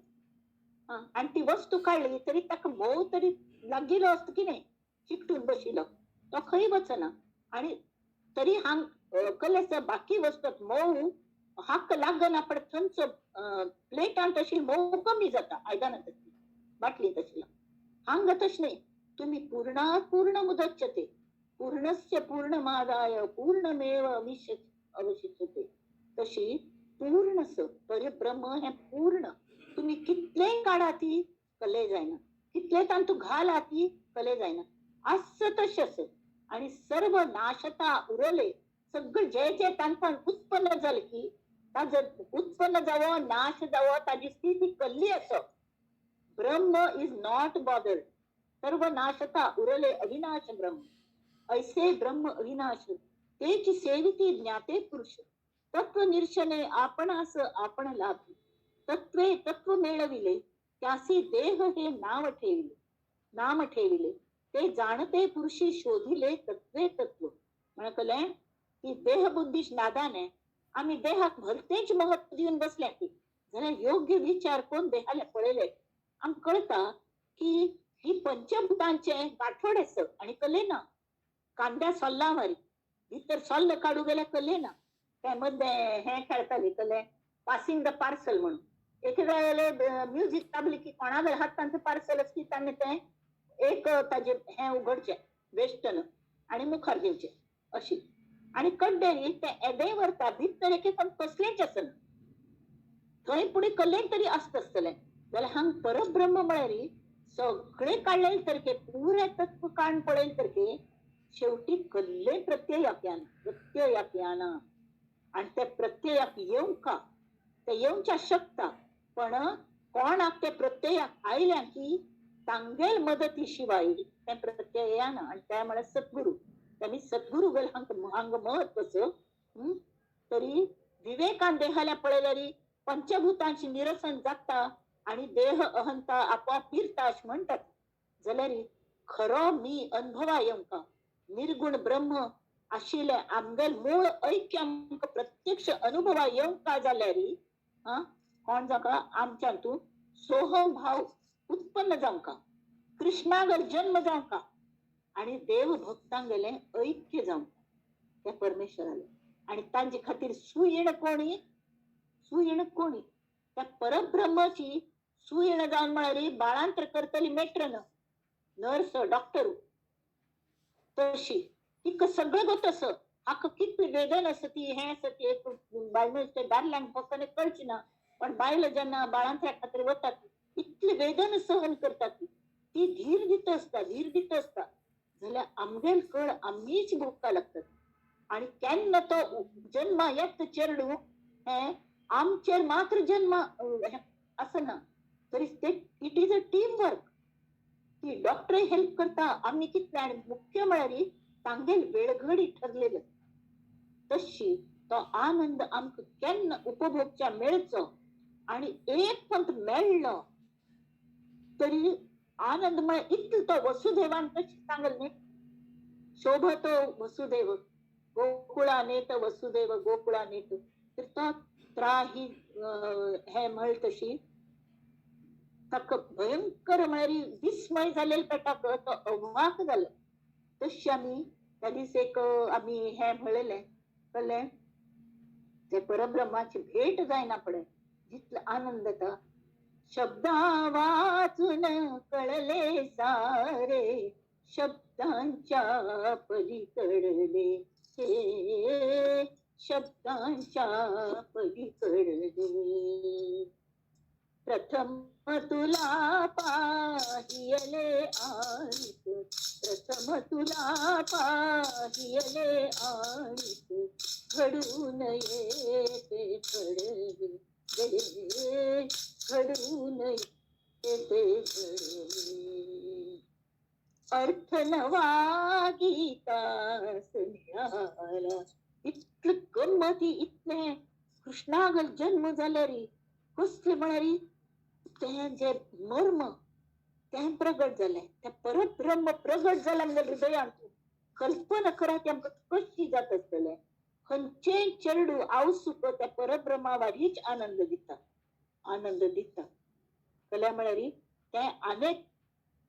आनी ती वस्तू काडली तरी ताका म्होंव तरी लागिल्लो आसता की न्ही, चिकटून बशिल्लो तो खंय वचना. आनी तरी हांग कळ्ळें बाकी वस्तू म्होंव हाक लागना, पण थंयचो प्लेटान तशी म्होंव कमी जाता, आयदनां तसली बाटली तसली. हांगा तशें न्ही, तुमी पूर्णात पूर्ण मुदच्यते, पूर्णस्य पूर्णमादाय पूर्णमेव अवशिष्यते. तशी पूर्ण स परब्रह्म हें पूर्ण, तुमी कितलेंय काडा ती कले जायना, कितले तांतू घाला ती कले जायना, आस तशें आस. आनी सर्व नाशता उरले, सगळें जे जे तांकां उत्पन्न जालें की ताजो उत्पन्न जावो नाश जावो ताजी स्थिती कल्ली आसप. ब्रह्म is not bothered, सर्व नाशता उरले अविनाश ब्रह्म, ऐसे ब्रह्म अविनाश तेच सेविती ज्ञाते पुरुष, तत्व निर्शने आपणास आपण लाभी, तत्वे तत्व मेळविले त्यासी देह हे नाव ठेविले, नाम ठेविले, ते जाणते पुरुषी शोधिले तत्वे तत्व. म्हणकलें की देहबुद्धी नादाने आमी देहाक भलतेच महत्व दिवन बसल्या की, जाल्यार योग्य विचार कोण देहाला पळयले आमकां कळटा की ही पंचभूतांचे गांठवड आस आनी कले ना, कांद्या सोल्ला मारी भितर सोल्ल काडू गेल्यार कले ना. ते मदें हें खेळटाली कले पासिंग the parcel म्हणून, एक वेळार म्युजीक दाबली की कोणागेर हातांत पार्सल आसता की ताणें तें एक ताजें हें उगडचें वेस्टन आनी मुखार दिवचें अशी, आनी कड्डेरी तें एदें व्हरता भितर एक एक कसलेंच आसना, थंय पुणें कल्लें तरी आसता आसतलें. जाल्यार हांग परब्रह्म म्हळ्यार सगळें काडलें सारकें पुरें तत्व काण पळयलें सारकें शेवटी कल्लें प्रत्ययाक येना, प्रत्ययाक येना. आनी ते प्रत्ययाक येवंका ते येवच्या शकता, पण कोणाक ते प्रत्ययाक आयल्या की तांगेल मदती शिवाय तें प्रत्यय येना. आनी ते म्हळ्यार सद्गुरू, त्यांनी सद्गुरू गेल हांग महत्व. तरी विवेकान देहाला पळयल्यार पंचभूतांची निरसन जाता आणि देह अहंता आपोआप फिरता अशें म्हणटात, जाल्यार खरो मी अनुभवा येवंका निर्गुण ब्रह्म आशिल्लें आमगेल मूळ ऐक्य आमकां प्रत्यक्ष अनुभवा येवंक काय जाल्यार आं कोण जाका आमच्यांतून सोहम भाव उत्पन्न जावंका, कृष्णागर जन्म जावंका आनी देव भक्तांगेलें ऐक्य जावंका त्या परमेश्वरालें. आनी तांचे खातीर सुयण कोणी, सुयण कोणी त्या परब्रह्माची सुयण जावन म्हळ्यार बाळांतर करतली मेट्रन, नर्स, डॉक्टर तशी तिका सगळें गोत आसा. हाका कितली वेदन आसा ती हें आसा ती एक बायल दादल्यांक फक्त कळची ना, पण बायल जेन्ना बाळांतऱ्या खातीर वतात इतली वेदन सहन करतात ती धीर दित आसता, धीर दित आसता. जाल्यार आमगेल कळ आमीच भोगपाक लागतात. आनी केन्ना तो जन्मा येत चेडूं हें आमचेर मात्र जन्म आसना, तरी ते it is a team work. ती डॉक्टर हेल्प करता आमी कितले, आनी मुख्य म्हळ्यार तांगेल वेळघडी ठरलेले तशी तो आनंद आमकां केन्ना उपभोगच्या मेळचो. आनी एक पंत मेळ्ळो तरी आनंद म्हळ्यार इतलो तो वसुदेवान कशी सांगल न्ही, शोभतो वसुदेव गोकुळा नेत वसुदेव गोकुळा नेत, तर तो त्राही हे म्हळ तशी ताका भयंकर म्हळ्यार विस्मय जालेल पेटाक तो अवाक जालो. तशी आमी त्या दीस एक आमी हें म्हणलेलें कळ्ळें, ते परब्रह्माची भेट जायना पडे जितलो आनंद येता. शब्दा वाचून कळले सारे शब्दांच्या पलीकडले हे, शब्दांच्या पलीकडले. प्रथम तुला पाहियले आणिक, प्रथम तुला पाहियले आणिक, घडून येते घडले, घडून येते घडले. अर्थ नवा गीता मिळाला. इतले गंमती इतले कृष्णागल जन्म जाल्यार कसले म्हळ्यार तें जे मर्म तें प्रगट जालें, तें परब्रह्म प्रगट जालें आमगे हृदयांत. कल्पना करा ती आमकां कशी जाता आसतलें. खंयचेय चेडूं आवसूक त्या परब्रह्मा वारीच आनंद दिता, आनंद दिता. कल्या म्हळ्यार तें अनेक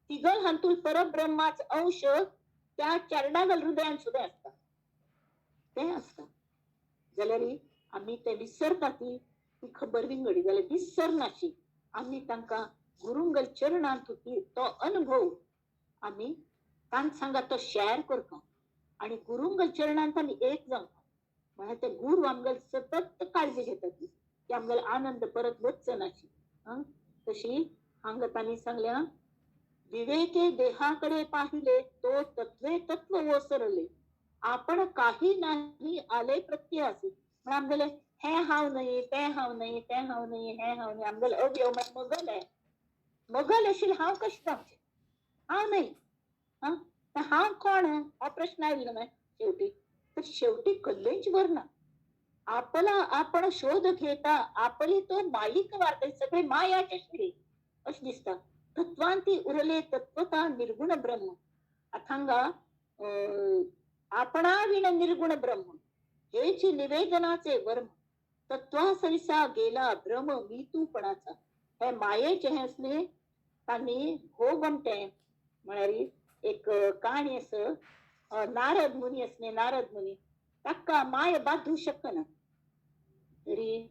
तिगल हातूंत परब्रह्माच अंश त्या चेरडागल हृदयांत सुद्दां आसता, तें आसता. जाल्यार आमी तें विसरता ती ती खबर विंगडी जाल्यार विसरनाशी आमी तांकां गुरुंगल चरणांत तो अनुभव आमी तांकां सांगा तो शेअर करता आनी गुरुंगल चरणांत आमी एक जावंक. म्हळ्यार ते गुरू आमगेल सतत काळजी घेतात की आमगेल आनंद परत वचनाशी. तशी हांगा तांणी सांगल्या, विवेके देहाकडे पाहिले तो तत्वे तत्व ओसरले, आपण काही नाही आले प्रत्ययासी. म्हण आमगेले हें हांव न्हय, तें हांव न्हय, तें हांव न्हय, हें हांव न्हय, आमगेले अवयव म्हळ्यार मगल आहे, मगल आशिल्लें हांव कशें जावचें, हांव न्हय. आं हांव कोण हो प्रश्न आयलो न्हय शेवटी. तर शेवटी कल्लेंच बरना आपला आपण शोध घेता आपली तो माईक वार्ता, सगळे मायाचे शिरी अशें दिसता. तत्वांती उरले तत्वता निर्गुण ब्रह्म. आतां आपणा विण निर्गुण ब्रह्म हेची निवेदनाचे वर्म, तत्वा सरिसा गेला भ्रम मी तूपणाचा. हे मायेचे हे असले तांणी हो गमते म्हळ्यार एक काणी आसा. नारद मुनी असले, नारद मुनी ताका माय बांदू शकना तरी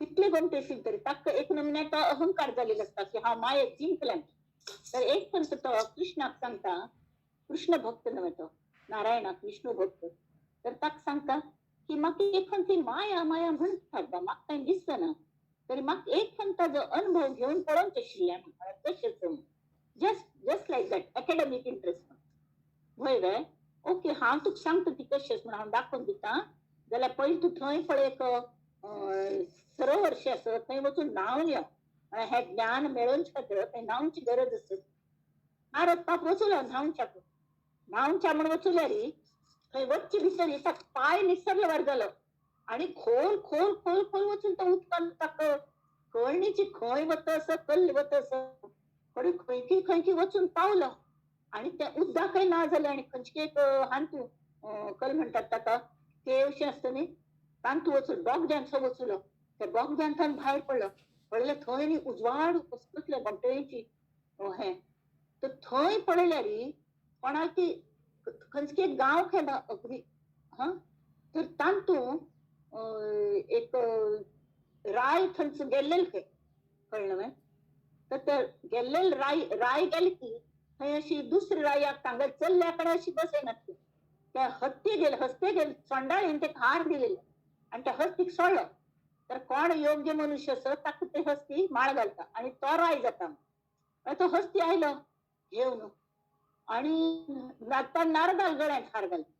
कितले गमते आशिल्ले तरी ताका एक नमुन्यात तो अहंकार जालेलो आसता की हांव मायेक जिंकलें. तर एक पंत तो कृष्णाक सांगता, कृष्ण भक्त न्हय तो, नारायणाक विष्णू भक्त. तर ताका सांगता की म्हाका एक ती माया माया म्हणटा म्हाका कांय दिसना, तरी म्हाका एक ताजो अनुभव घेवन पळोवचें आशिल्लें. तशेंच just just like that academic interest व्हय वे ओके हांव तुका सांगता ती कशें म्हण हांव दाखोवन दिता. जाल्यार पयलीं तूं थंय पळय एक सरोवर शें आसा थंय वचून न्हांवन यो, हें ज्ञान मेळोवचे खातीर थंय न्हांवची गरज आसा. नारद पाप वचूलो न्हांवच्याक, न्हांवच्या म्हण वचूल्यार थंय वच्चे भितर ताका पांय निसरले वर जालो आनी खोल खोल खोल खोल वचून तो उदकान ताका कळणीची खंय वता आसा कल्ल वता आसा खंय खंयकी खंयकी वचून पावलो आनी तें उदकाकय ना जालें आनी खंयचे एक हांतू कल म्हणटात ताका केवशें आसता न्ही, तांतू वचून बोगद्यांत वचुलो. त्या बोगद्यांतल्यान भायर पडलो, पळयलें थंय न्ही उजवाड कसले घोमटेची हें. तर थंय पळयल्यार कोणाक ती खंयचे गांव खेळा अगदी हा. तर तांतू एक राय थंयच गेल्लेल खंय, कळ्ळें न्हय. तर ते गेल्लेल राय राय गेली की थंय अशी दुसरी रायाक तांगेर चल्ल्या कडेन अशी बसयनासली. त्या हत्ती गेले, हस्ते गेले चंडाळीन ते हार दिलेले आनी त्या हस्तीक सोडलो. तर कोण योग्य मनुष्य आसत ताका ते हस्ती माळ घालता आनी तो राय जाता. तो हस्ती आयलो घेवन आनी नारदाल गळ्यांत हार घालता.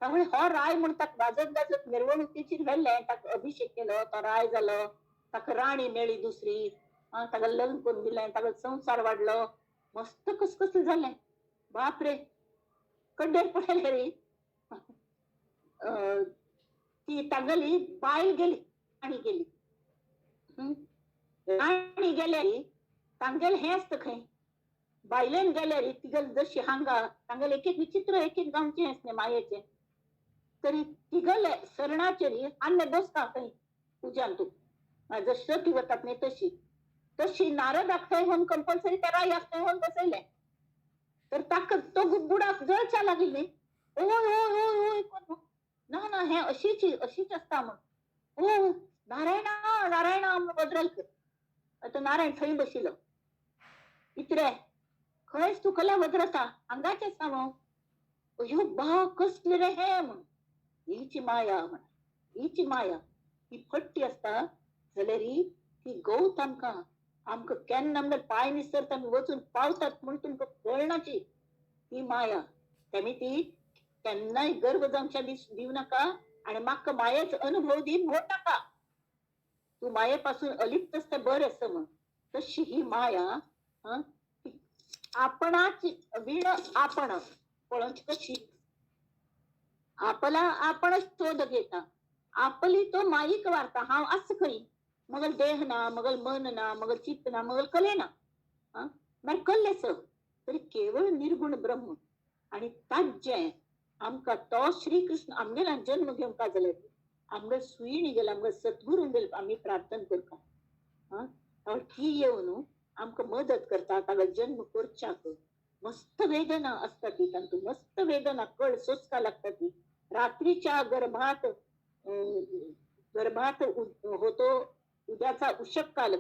त्यामुळे हो राय म्हण ताका वाजत गाजत मिरवणुकीचेर व्हेल्लें, ताका अभिषेक केलो, तो राय जालो, ताका राणी मेळ्ळी दुसरी, ताका लग्न करून दिलें, ताका संवसार वाडलो, मस्त कसकस जालें. बापरे, कड्डेर पडले रे. ती तागेली बायल गेली, राणी गेली. राणी गेल्यार तांगेलें हें आसता खंय, बायलेन गेल्यार तिगेल जशी हांगा तांगेलें एक एक विचित्र एक एक गांवचें आसलें मायेचें, तरी तिगेले सरणाचेर अन्न बसता खंय पुजान तूं जशी ती वतात न्ही तशी तशी नारदाक थंय होवन कंपल्सरी त्या रायाक थंय होवन बसयलें. तर ताका तो बुडाक जळच्या लागली न्ही, ओय ओय ओय ओय कोण ना ना हें अशीच अशीच आसता म्हण, ओ नारायणा नारायणा म्हण वज्रल. आतां नारायण थंय बशिल्लो, इतरे खंयच तूं कला वज्रता हांगाचेच हांव, अयो बा कसले रे हें म्हण. हिची माया म्हण, हिची माया ही फट्टी आसता जाल्यार ती गवत आमकां आमकां केन्ना आमकां पांय निसरता आमी वचून पावतात म्हूण तुमकां कळनाची ही माया. तेमी ती केन्नाय गर्व जावच्या दिवं नाका आनी म्हाका मायेचो अनुभव दी म्हण नाका. तूं माये पासून अलिप्त आसता बरें आसा म्हण. तशी ही माया आपणाची वीण आपण पळोवची कशी आपला आपण शोध घेता, आपली तो माईक वार्ता. हांव आसा खंय, मगल देह ना, मगल मन ना, मगल चित्त ना, मगल कले ना, मागीर कल्ले स तरी केवळ निर्गुण ब्रह्म. आनी ताजें आमकां तो श्रीकृष्ण आमगेला जन्म घेवंक का जाल्यार आमगे सुयणी गेला, आमगे सद्गुरू गेले आमी प्रार्थना करता. ती येवन आमकां मदत करता ताका जन्म करच्याक. मस्त वेदना आसता ती तांतूं, मस्त वेदना कळ सोंसका लागता ती. रात्रीच्या गर्भात गर्भात होतो उद्याचा उशक काल,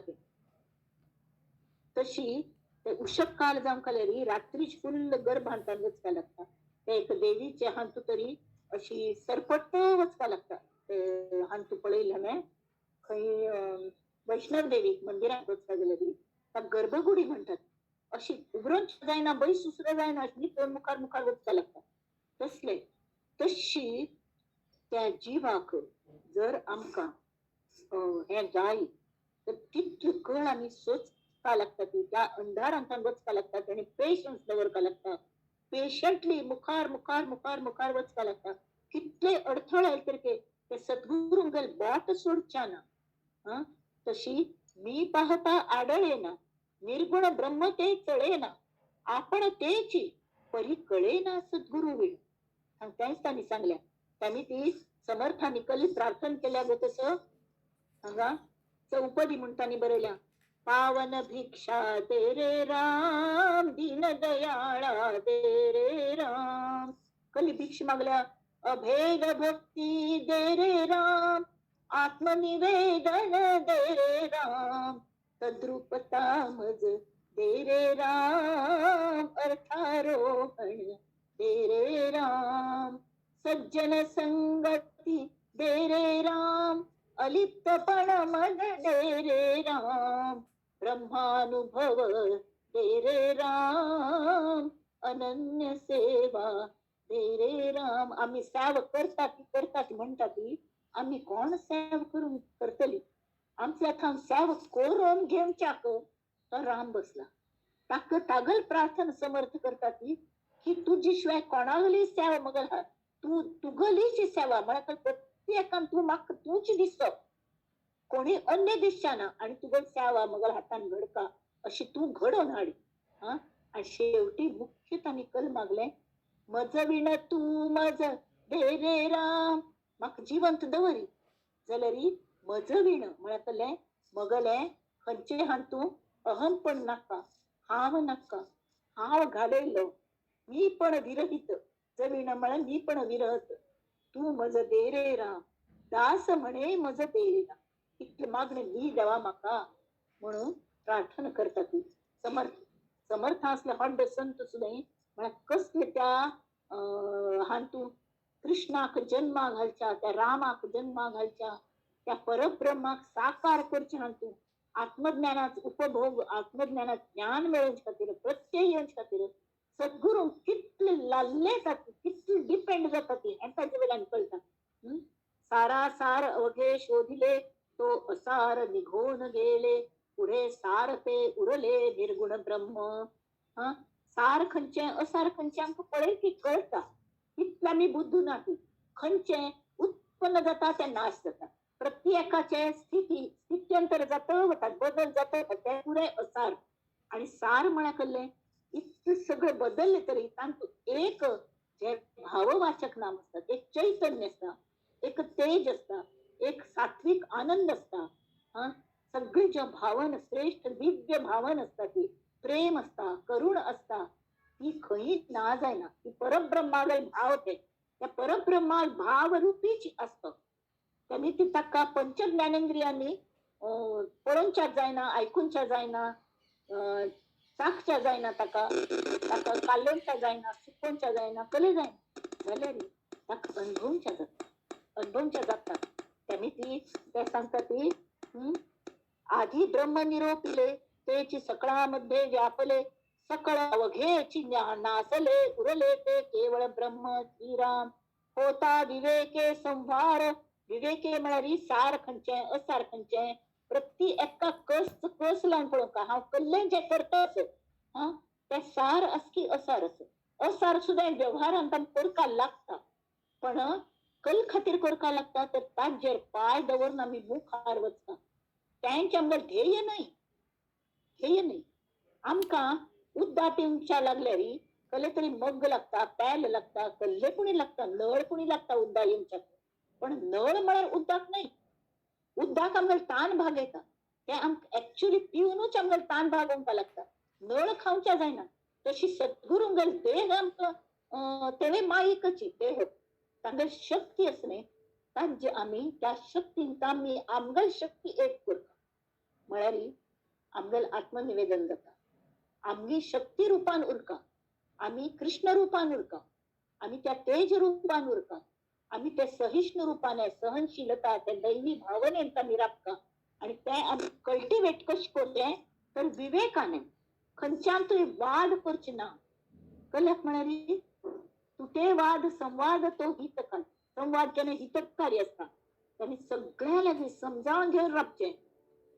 तशी ते उशक काल जावंक जाल्यार रात्रीच फुल्ल गर्भांत वचपा लागता. ते एक देवीचे हांतू तरी अशी सरपट वचपा लागता. ते हांतू पळयलें हांवें खंय वैष्णव देवी मंदिरांत वचपा जाल्यार ताका गर्भगुडी म्हणटात. अशी उबरून जायना, बैस सुसरो जायना, अशी भितर मुखार मुखार वचपा लागता. तसले तशी त्या जिवाक जर आमकां हें जाय तर तितली कळ आमी सोंसपा लागता. ती त्या अंधारांतल्यान वचपा लागता आनी पेशन्स दवरपा लागता. पेशंटली मुखार मुखार मुखार मुखार वचपा लागता. कितले अडथळे आयले तरी ते सद्गुरूंगेल बोट सोडच्या ना. तशी मी पाहता आडळे ना, निर्गुण ब्रह्म ते चळे ना, आपण तेची परी कळे ना सद्गुरू वीण. तेंच तांणी सांगल्या. त्यांनी ती समर्थांनी कली प्रार्थना केल्या गो. तसं हांगा चौपदी म्हूण तांणी बरयल्या. पावन भिक्षा दे रे राम, दीन दयाळा दे रे राम. कली भिक्षा मागल्या. अभेद भक्ती दे रे राम, आत्मनिवेदन दे रे राम, तद्रुपता मज दे रे राम, अर्थारोहण दे रे राम, सज्जन संगती दे रे राम, अलिप्तपण मन दे रे राम, ब्रह्मानुभव दे रे राम, अनन्य सेवा दे रे राम. आम्ही सेवा करता ती करता ती म्हणटा ती आम्ही कोण सेवा करून करतली? आमच्या थावन सेवा करून घेवच्याक तो राम बसला. ताका तागल प्रार्थना समर्थ करता ती की तुजी शिवाय कोणागली सेवा मगल तूं तुगलीची सेवा म्हळ्यार प्रत्येकान तूं म्हाका तूंच दिसतो, कोणी अन्य दिसच्या ना, आनी तुगल सेवा मगल हातान घडका अशी तूं घडोवन हाड. आनी शेवटी मुख्य तांणी कल मागलें, मज विण तूं मज दे रे राम, म्हाका जिवंत दवरी जाल्यार मज विण म्हळ्यार कसलें मगलें खंयचें हातूंत अहमपण नाका, हांव नाका, हांव घालयलो, मी पण विरहित, जवीण म्हळ्यार मी पण विरहत, तूं मज दे रे राम, दास म्हणे मज दे रे राम, इतलें मागणें दी देवा म्हाका म्हणून प्रार्थना करता ती. समर्थ समर्थ असले हड्ड संत सुद्दां म्हळ्यार कसले त्या हातूंत कृष्णाक जन्मा घालच्या, त्या रामाक जन्मा घालच्या, त्या परब्रह्माक साकार करचे हातूंत आत्मज्ञानाचो उपभोग, आत्मज्ञानात ज्ञान मेळोवचे खातीर, प्रत्यय येवचे खातीर सद्गुरू कितले लाल्ले जाता, कितले डिपेंड जाता ती हें ताजे वयल्यान कळटा. सारा सार अवघे शोधिले तो असार निघून गेले, पुढे सार ते उरले निर्गुण ब्रह्म. हा, सार खंयचें असार खंयचें आमकां पळय की कळटा, इतले आमी बुद्दू ना ती खंयचें उत्पन्न जाता तें नाश जाता, प्रत्येकाचे स्थिती स्थित्यंतर जाता वता, बदल जाता, तें पुराय असार. आनी सार म्हळ्यार कसलें इतलें सगळें बदल्लें तरी तातूंत एक जे भाववाचक नाम आसता, एक चैतन्य आसता, एक तेज आसता, एक सात्विक आनंद आसता. हा, सगळी ज्यो भावन श्रेष्ठ दिव्य भावन आसता ती प्रेम आसता, करुण आसता, ती खंयच ना जायना. ती परब्रह्माले भाव, ते त्या परब्रह्मा भावरुपीच आसता. आनी ती ताका पंच ज्ञानेंद्रियांनी पळोवच्या जायना, आयकुच्या जायना, चाखच्या जायना, ताका ताका कालोवच्या जायना, सुकोवच्या जायना, कले जायना, जाल्यार ताका अणभवच्या जाता, अणभवच्या जाता. तेमी ती ते सांगता ती आधी ब्रह्म निरोपिले तेची सकळामध्ये व्यापले, सकळ अवघेची नासले उरले ते केवळ ब्रह्म श्रीराम. होता विवेके संभार, विवेके म्हळ्यार सार खंयचें असार खंयचें, प्रति एका कस कस लावन पळोवंक हांव कसलें जें करता आसत हा तें सार आस की असार आस. असार सुद्दां वेव्हारांत आमकां करपाक लागता, पण कल खातीर करपाक लागता तर ताजेर पांय दवरून आमी मुखार वचता. तेंचें आमकां ध्येय न्हय, ध्येय न्हय. आमकां उद्दा पिवच्या लागल्यार कसले तरी मग्ग लागता, पेल लागता, कल्ले पुणी लागता, नळ पुणी लागता उद्दा येवच्याक. पण नळ म्हळ्यार उद्दाक न्हय, उद्दाक आमकां तान भागयता, तें आमकां एक्चुअली पिवनूच आमकां तान भागोवपाक लागता, नळ खावच्या जायना. तशी सद्गुरूंगेल देह आमकां तेणें मायकची देह, तांगेली शक्ती आसा न्हय, तांचे आमी त्या शक्तीन आमी आमगेली शक्ती एक करता म्हळ्यार आमगेलें आत्मनिवेदन जाता. आमगी शक्ती रुपान उरका, आमी कृष्ण रुपान उरका, आमी त्या तेज रुपान उरका, आमी ते सहिष्णु रुपान सहनशीलता त्या दैवी भावनेन आमी राबता. आनी तें आमी कल्टिवेट कशें करचें तर विवेकाने, खंयच्यान तुवें वाद करचे ना. कल्याक म्हळ्यार तुटे वाद संवाद तो हितकारी, संवाद केन्ना हितकारी आसता. आनी सगळ्यां लागीं समजावन घेवन राबचें.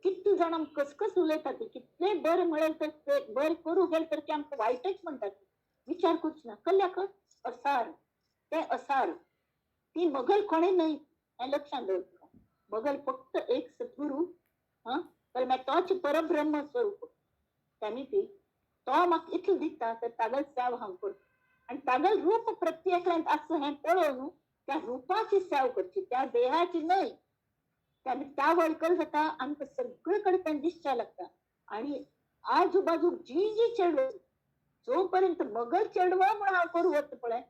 कितले जाण आमकां कसकस उलयतात, कितलें बरें म्हळें तर बरें करूं गेलें तर ते आमकां वायटच म्हणटात, विचार करचो ना. कल्याक असार, तें असार, ती मगल कोणें न्हय हें लक्षांत दवरता. मगल फक्त एक सद्गुरू हा, तर मागीर तोच परब्रह्म स्वरूप. ताणी ती तो म्हाका इतलो दिता तर तागेल सेव हांव करता. आनी तागेल रूप प्रत्येकांत आसा हें पळोवन त्या रुपाची सेव करची, त्या देहाची न्हय. त्या वळखल जाता आमकां सगळे कडेन तें दिसच्या लागता. आनी आजूबाजूक जी जी चेडवां जोपर्यंत मगल चेडवां म्हूण हांव करूं वता पळय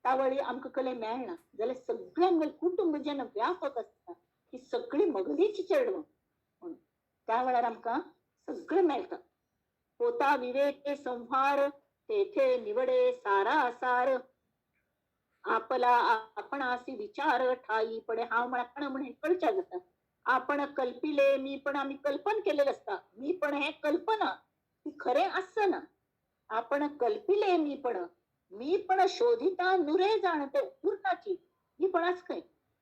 तावळी आमकां कले मेळना. जाल्यार सगळें आमगेलें कुटुंब जेन्ना व्यापक आसता ती सगळीं मगलीची चेडवां म्हणून त्या वेळार आमकां सगळें मेळटा. होता विवेके संहार तेथे निवडे सारा सार, आपला आपणासी विचार ठाई पडे. हांव म्हळ्यार कोण म्हण हें कळच्या जाता. आपण कल्पिले मी पण, आमी कल्पन केलेलें आसता, मी पण हें कल्पना ती खरें आसना. आपण कल्पिले मी पण, मी पण शोधिता नुरे जाण, ते उरनाची मी पण आस खंय.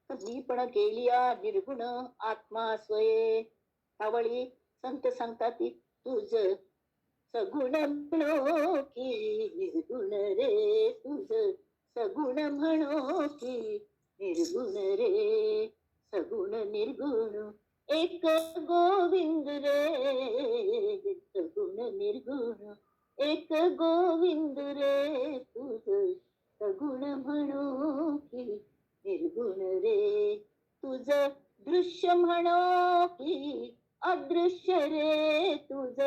तर मी पण गेलिया निर्गुण आत्मा स्वये. तावळी संत सांगता ती तुझ सगुण म्हणो की निर्गुण रे, तुझ सगुण म्हणो की निर्गुण रे, सगुण निर्गुण एक गोविंद रे, सगुण निर्गुण एक गोविंद रे, तुझ म्हणो की अदृश्य रे तुझ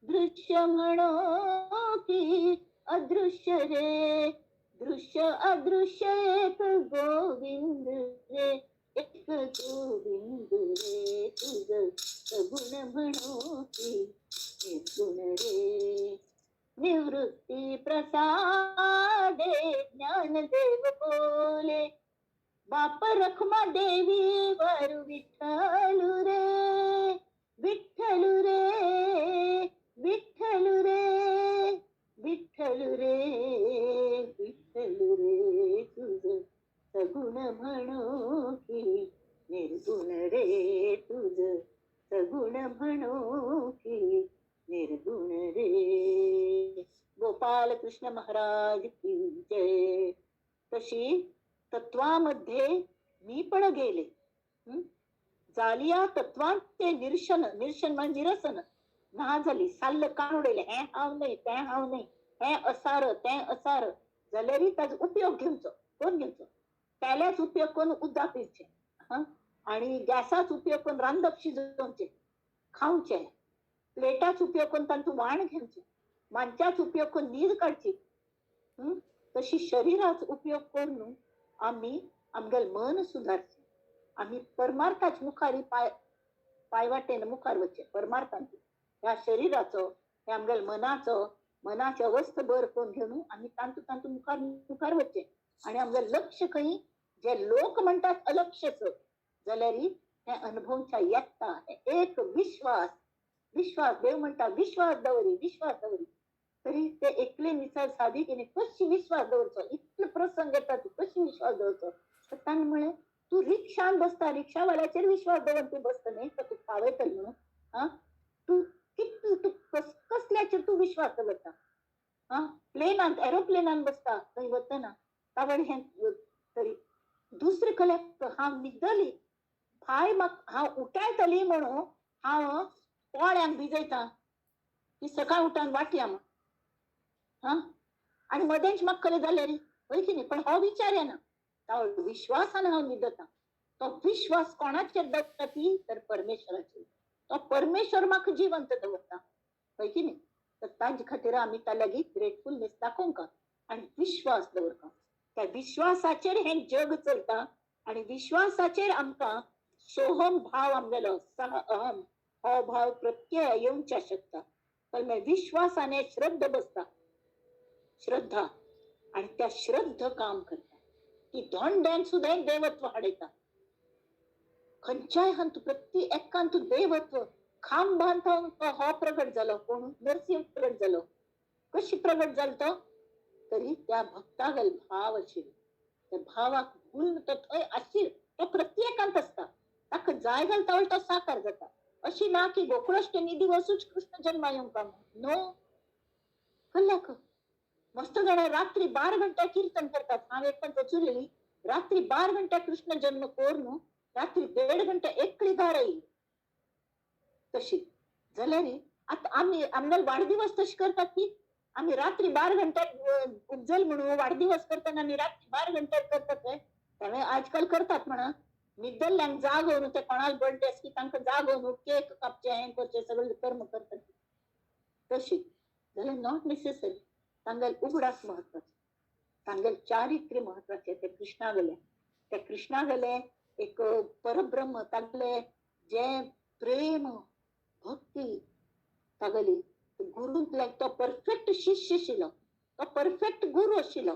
दृश्य म्हणो की अदृश्य रे, दृश्य अदृश्य एक गोविंद रे, एक गोविंद रे तुझ सगुण म्हणो की निर्गुण रे. निवृत्ती प्रसादे ज्ञानदेव बोले, बाप रखमा देवी वर विठ्ठलू रे, विठ्ठलू रे, विठ्ठलू रे, विठ्ठलू रे, विठ्ठलू रे तुझ सगुण म्हणो की निर्गुण रे, तुझ सगुण म्हणो की निर्गुण रे. गोपाल कृष्ण महाराज की जय. तशी तत्वामध्ये मी पण गेले, जालिया तत्वांचे निरशन, निरशन म्हणजे निरसन, ना झाली साल्ल काण उडयलें, हें हांव न्हय तें हांव न्हय, हें असार तें असार, जाल्यारय ताजो उपयोग घेवचो, कोण घेवचो, पेल्याच उपयोग करून उदक पिवचें, आनी गॅसाच उपयोग करून रांदप शिजोवचें खावचें, प्लेटाच उपयोग करून तांचो वाण घेवचें, मांच्याच उपयोग करून न्हीद काडची. तशी शरीराच उपयोग करून आमी आमगेलें मन सुदारचें, आमी परमार्थाच मुखार पांयवाटेन मुखार वचचें. परमार्थान ह्या शरीराचो, ह्या आमगेल्या मनाचो, मनाची अवस्था बर करून घेवन आमी तांतू तांतू मुखार मुखार वचचें. आनी आमगेलें लक्ष खंय, जे लोक म्हणटात अलक्षच, जाल्यार हें अनुभवच्या येता एक विश्वास, विश्वास, देव म्हणटा विश्वास दवरी, विश्वास दवरी, तरी ते एकले निसार सादी केली कशी विश्वास दवरचो, इतले प्रसंग येता तूं कशी विश्वास दवरचो. तर ताणें म्हळें तूं रिक्षान बसता, रिक्षावाल्याचेर विश्वास दवर तूं बसता न्ही, तर तूं पावयतलो म्हणून, आं तूं कितू तूं कसल्याचेर तूं विश्वास दवरता, आं प्लेनान एरोप्लेनान बसता थंय वतना तावळ हें तरी दुसरे कल्याक हांव न्हिदली फाय म्हाका हांव उठायतली म्हणून हांव पोळ्यांक भिजयता की सकाळ उठान वाटया म्हण, हां आनी मदेंच म्हाका कलें जाल्यार हय की न्ही, पण हो विचार येना, तो विश्वासान हांव न्हिदता. तो विश्वास कोणाचेर दवरता ती तर परमेश्वराचेर, तो परमेश्वर म्हाका जिवंत दवरता, हय की न्ही. तर ताजे खातीर आमी त्या लागीं ग्रेटफुलनेस दाखोवंक आनी विश्वास दवरता. त्या विश्वासाचेर हें जग चलता आनी विश्वासाचेर आमकां सोहम भाव आमगेलो सह अहम हो भाव प्रत्यय येवच्या शकता. पण मागीर विश्वासाने श्रद्धा बसता, श्रद्धा, आनी त्या श्रद्धा काम करता ती धोंड्यान सुद्दां देवत्व हाडयता. खंयच्याय हातूंत प्रत्येक एकांत देवत्व खांबान हो प्रगट जालो, कोण नरसिंह प्रगट जालो, कशी प्रगट जालो तो, तरी त्या भक्तागेलो भाव आशिल्लो, त्या भावाक भूल तो थंय आशिल्लो, तो प्रत्येकांत आसता, ताका जाय घालता तो साकार जाता. अशी ना की गोकुळाष्टमी दिवसूच कृष्ण जन्मा येवंक नो, कल्लाक मस्त जाणां रात्री 12 घंटा कीर्तन करतात. हांव एक पण चुरली रात्री 12 घंटा कृष्ण जन्म करून रात्री 1.5 घंटा एकली दार येईल तशी जाल्यार आतां आमी आमगेले वाडदिवस तशें करतात की आमी रात्री 12 घंटा उपजल म्हणून वाडदिवस करतना आमी रात्री 12 घंट्यार करतात. तें आजकाल करतात म्हणा, न्हिदल्ल्यांक जागोवन ते कोणाक बर्थडे आसता तांकां जागोवन केक कापचें हें करचें सगळें कर्म करतात तशी जाल्यार not necessary. तांगेले उगडास म्हत्वाचे, तांगेले चारित्र्य म्हत्वाचें. ते कृष्णागेले, त्या कृष्णागेले एक परब्रह्म, तागेले जे प्रेम भक्ती तागेली, गुरूंतल्यान तो परफेक्ट शिष्य आशिल्लो, तो परफेक्ट गुरू आशिल्लो,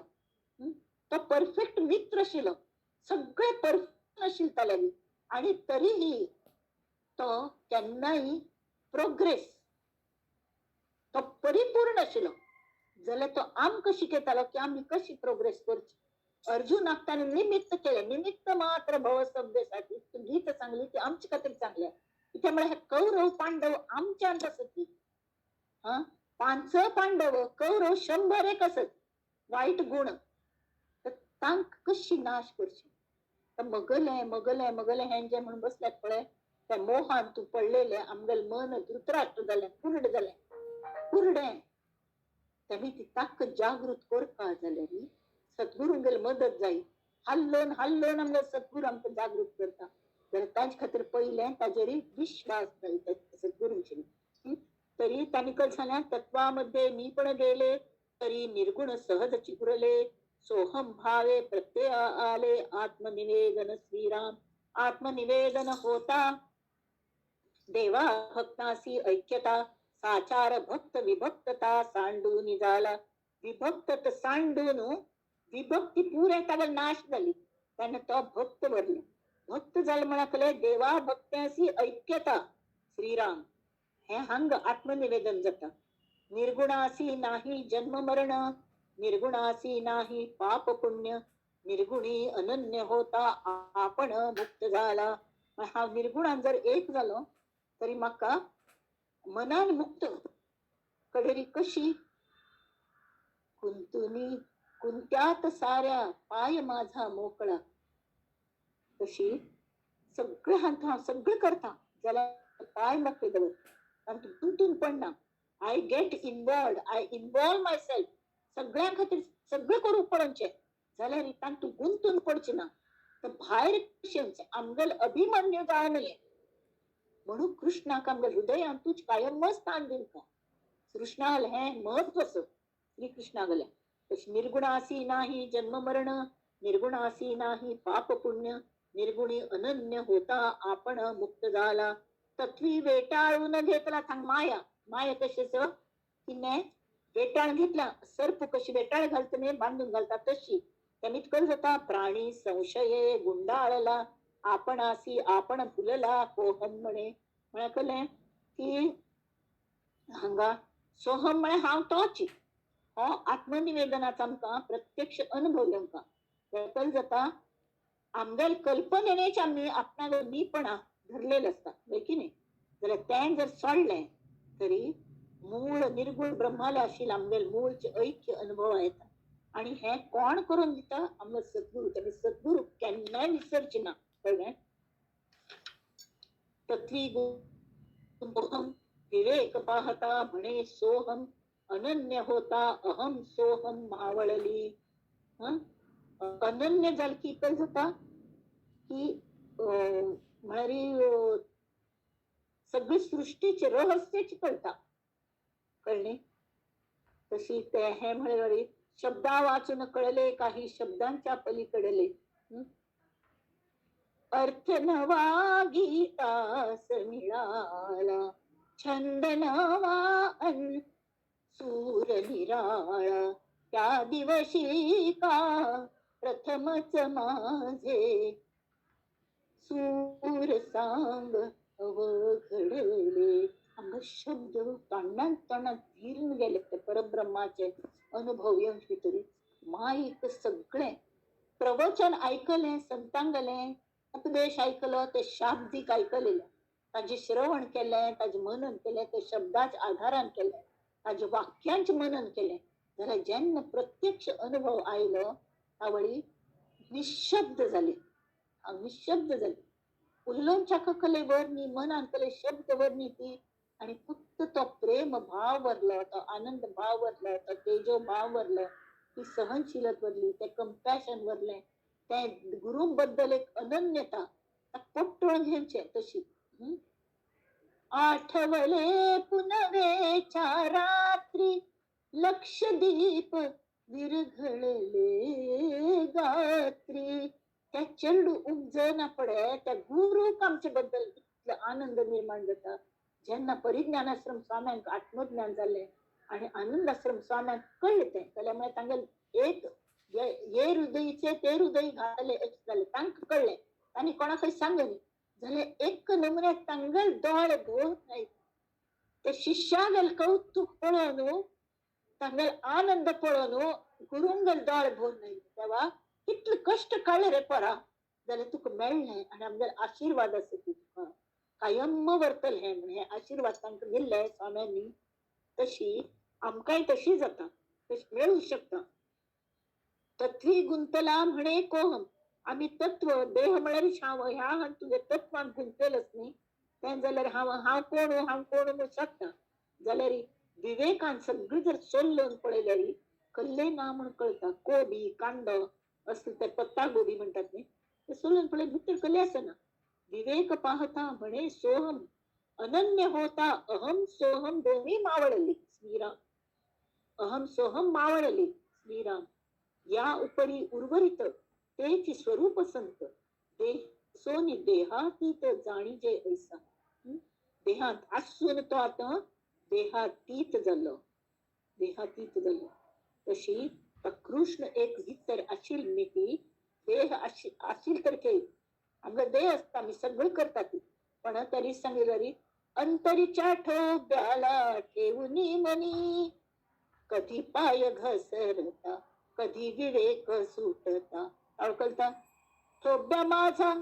तो परफेक्ट मित्र आशिल्लो, सगळे परफेक्ट आशिल्ले तागेले. आनी तरीही तो केन्नाय प्रोग्रेस, तो परिपूर्ण आशिल्लो. जाल्यार तो आमकां शिकयतालो की आमी कशी प्रोग्रेस करची. अर्जुनाक ताणें निमित्त केलें, निमित्त मात्र भव सभ्यसाठी गीत सांगली ती आमचे खातीर सांगल्या. कित्याक म्हळ्यार हे कौरव पांडव आमच्यान आसत, हा 5 पांडव कौरव 100 आसत वायट गुण, तर तांकां कशी नाश करची. तर मगले मगले मगले हें जें म्हणून बसल्यात पळय, त्या मोहान तूं पडलेलें आमगेलें मन धृतराष्ट्र जालें, कुरड जालें, कुरडें. तेमी ती तांकां जागृत करपा जाल्यार सद्गुरूंगेली मदत जाय. हाल्लोन हाल्लोन आमगे सद्गुरू आमकां जागृत करता. जाल्यार ताजे खातीर पयलें ताजेर विश्वास सद्गुरूंचेर. तरी तांणी कल सांगलें तत्वामध्ये मी पण गेले तरी निर्गुण सहज चिपुरले सोहम भावे प्रत्यय आले आत्मनिवेदन श्रीराम आत्मनिवेदन होता देवा भक्तासी ऐक्यता साचार भक्त विभक्तता सांडून झाला. विभक्त सांडून विभक्ती पुरे ताका नाश जाली तेन्ना तो भक्त भरलो. भक्त जाले म्हणा देवा भक्तासी ऐक्यता श्रीराम हे हांग आत्मनिवेदन जाता. निर्गुणासी नाही जन्म मरण निर्गुणासी नाही पाप पुण्य निर्गुणी अनन्य होता आपण मुक्त झाला. हांव निर्गुणान जर एक जालो तरी म्हाका मनान मुक्त कडेरी कशी कुंतुनी कुंत्यात साऱ्या पाय माझा मोकळा. तशी सगळं हांव सगळं करता जाल्यार पाय मोकळे दवर तातूंत गुंतून पडना. I get involve, I involve myself सगळ्यां खातीर सगळें करूंक पडचें जाल्यार तातूंत गुंतून पडचें ना. तर भायर कशें आमगेल अभिमन्यू जावं नये म्हणून कृष्णाक आमगेल हृदयांतूच कायम स्थान दिवंक. कृष्णाल हें म्हत्व आसा श्री कृष्णागेलें. तशें निर्गुणासी नाही जन्म मरण निर्गुणासी नाही पाप पुण्य निर्गुणी अनन्य होता आपण मुक्त झाला. तत्वी वेटाळून घेतला थांग माया. माया कशी तिने वेटाळ घेतला सर्प कशी वेटाळ घालता न्ही बांदून घालता तशी त्यांनी कल जाता प्राणी संशये गुंडाळला आपणासी आपण भुलला कोहम म्हणे. म्हळ्यार कळ्ळें की हांगा सोहम म्हळ्यार हांव तोच. हो आत्मनिवेदनाचो आमकां प्रत्यक्ष अनुभव आमकां कल जाता. आमगेल कल्पनेच आमी आपणाले मीपणा धरलेलें आसता हय की न्ही. जाल्यार तें जर सोडलें तरी मूळ निर्गुण ब्रह्माले आशिल्लें आमगेल मूळचे ऐक्य अनुभव येता. आनी हें कोण करून दिता आमगेल सद्गुरू. तेमी सद्गुरू केन्नाय विसरचे ना. कळ्ळें. तत्वी गुण विवेक पाहता म्हणे सोहम अनन्य होता अहम सोहम मावळली. अनन्य जालें की कल जाता की म्हळ्यार सगळी सृष्टीचे रहस्यच कळटा. कळ्ळें. तशी ते हे म्हळ्यार शब्दा वाचून कळले काही शब्दांच्या पलीकडले अर्थ नवा गीतास मिळाला छंद नवा अन सूर निराळा त्या दिवशी का प्रथमच माझे सूर सांग अवघडले. हांगा शब्द तोंडान तोंडात विरून गेले ते परब्रह्माचे अनुभव येवन भितर माईक सगळें प्रवचन आयकलें संतांगलें उपदेश आयकलो ते शाब्दीक आयकलें ताजें श्रवण केलें ताजें मनन केलें ते शब्दाच्या आधारान केलें ताजें वाक्यांचें मनन केलें जाल्यार जेन्ना प्रत्यक्ष अनुभव आयलो तावळी निशब्द जाली. हांव निशब्द जाली. उलोवच्या कले वरनी मनान कले शब्द वरनी ती आनी फक्त तो प्रेम भाव भरलो तो आनंद भाव भरलो तो तेजो भाव भरलो ती सहनशीलत भरली तें कंपॅशन भरलें तें गुरू बद्दल एक अनन्यता पोट्टोळ घेवचें तशी. आठवले पुनवेच्या रात्री लक्षदीप विरघळले गात्री. त्या चेडू उपजना पडे त्या गुरूक आमचे बद्दल इतलो आनंद निर्माण जाता. जेन्ना परिज्ञानाश्रम स्वाम्यांक आत्मज्ञान जालें आनी आनंदाश्रम स्वाम्यांक कळ्ळें तें कळ्ळें म्हळ्यार तांगेले एक ये हृदयचे ते हृदय घाले अशें जालें तांकां कळ्ळें आनी कोणाकय सांगनी जाल्यार एक नमुन्याक तांगेले दोळे भरून आयले ते शिष्यागेले कौतुक पळोवन तांगेले आनंद पळोवन गुरूंगेले दोळे भरून आयले. देवा कितले कश्ट काडले रे पोरा जाल्यार तुका मेळ्ळें आनी आमगेले आशिर्वाद आसा तुका कायम वर्तल हें म्हण हे आशिर्वाद तांकां दिल्ले स्वाम्यांनी. तशी आमकांय तशी जाता तशी मेळूं शकता. तत्वी गुंतला म्हणे कोहम. आमी तत्व देह म्हळ्यार हांव ह्या हांव तुज्या तत्वान गुंतलेलच न्ही तें जाल्यार हांव हांव कोण हांव कोण म्हणूंक शकता. जाल्यार विवेकान सगळें जर सोल्लोवन पळयल्यार कल्ले ना म्हूण कळटा. कोबी कांदो असले ते पत्ता गोबी म्हणटात न्ही ते सोलून पळय भितर कल्ले आसना. विवेक पाहता म्हणे सोहम, अनन्य होता अहम सोहम दोन्ही मावळली. श्रीराम. अहम सोहम मावळली. श्रीराम. या उपरी उर्वरित तेच स्वरूप संत, देह सोनी देहातीत जाणीजे ऐसा. देहात आसून तो आता देहातीत जाल्लो, देहातीत जाल्लो. तशी कृष्ण एक भितर आशिल न्ही ती देह आशिल तर केली आमकां देह आसता, आमी सगळें करता ती, पण तरी सांगली अंतरीच्या ठोब्याला ठेवूनी मनी, कधी पाय घसरता कधी विवेक सुटता. अडकलता ठोब्या माझा,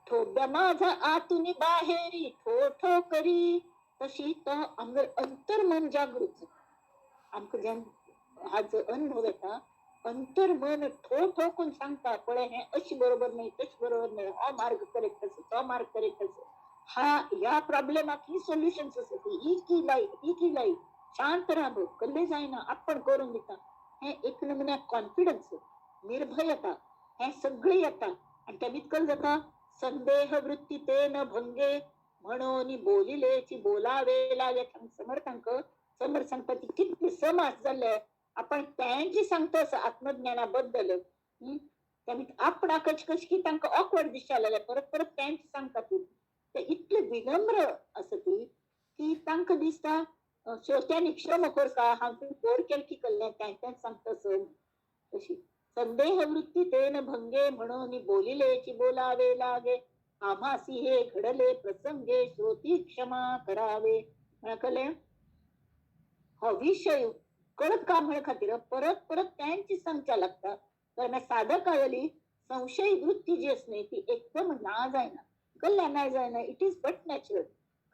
ठोब्या माझा आतून बाहेरी ठो ठो करी. तशी तो आमगेर अंतर्मन जागृत. आमकां जेन्ना हाजो अनुभव येता अंतर्मन ठो ठो करून सांगता पळय हें अशें बरोबर न्हय तशें बरोबर न्हय, हो मार्ग करेक्ट आसा तो मार्ग करेक्ट आसा, हा ह्या प्रॉब्लेमाक ही सोल्युशन्स आसा, ही की लाय ही की लाय, शांत राव कल्ले जायना आपण करून दिता. हें एक नमुन्या कॉन्फिडन्स, निर्भयता हें सगळें येता. आनी तें कल जाता संदेह वृत्ती ते न भंगे म्हणून बोलिलेची बोलावे लागे. समर्थांक समर्थ सांगता ती कितले समास जाल्ले आपण तेंची सांगता आसा आत्मज्ञाना बद्दल. आपणाक कश की तांकां ऑकवर्ड दिसता लागले, परत परत तेंच सांगता ती, ते इतले विनम्र आसा ती की तांकां दिसता श्रोत्यांनी क्षमा करता, हांव बोर केल की कल्लें तेंच सांगता सर. तशी संदेह वृत्ती तेन भंगे म्हणून बोलिलेची बोलावे लागे, आम्हासी हे घडले प्रसंगे श्रोती क्षमा करावे. कळ्ळें हो विशय कळत का म्हण खातीर परत परत त्यांची सांगच्या लागता. कारण साधक आयली संशय वृत्ती जी आसा न्ही ती एकदम ना जायना, कल्ल्या ना जायना, it is but natural.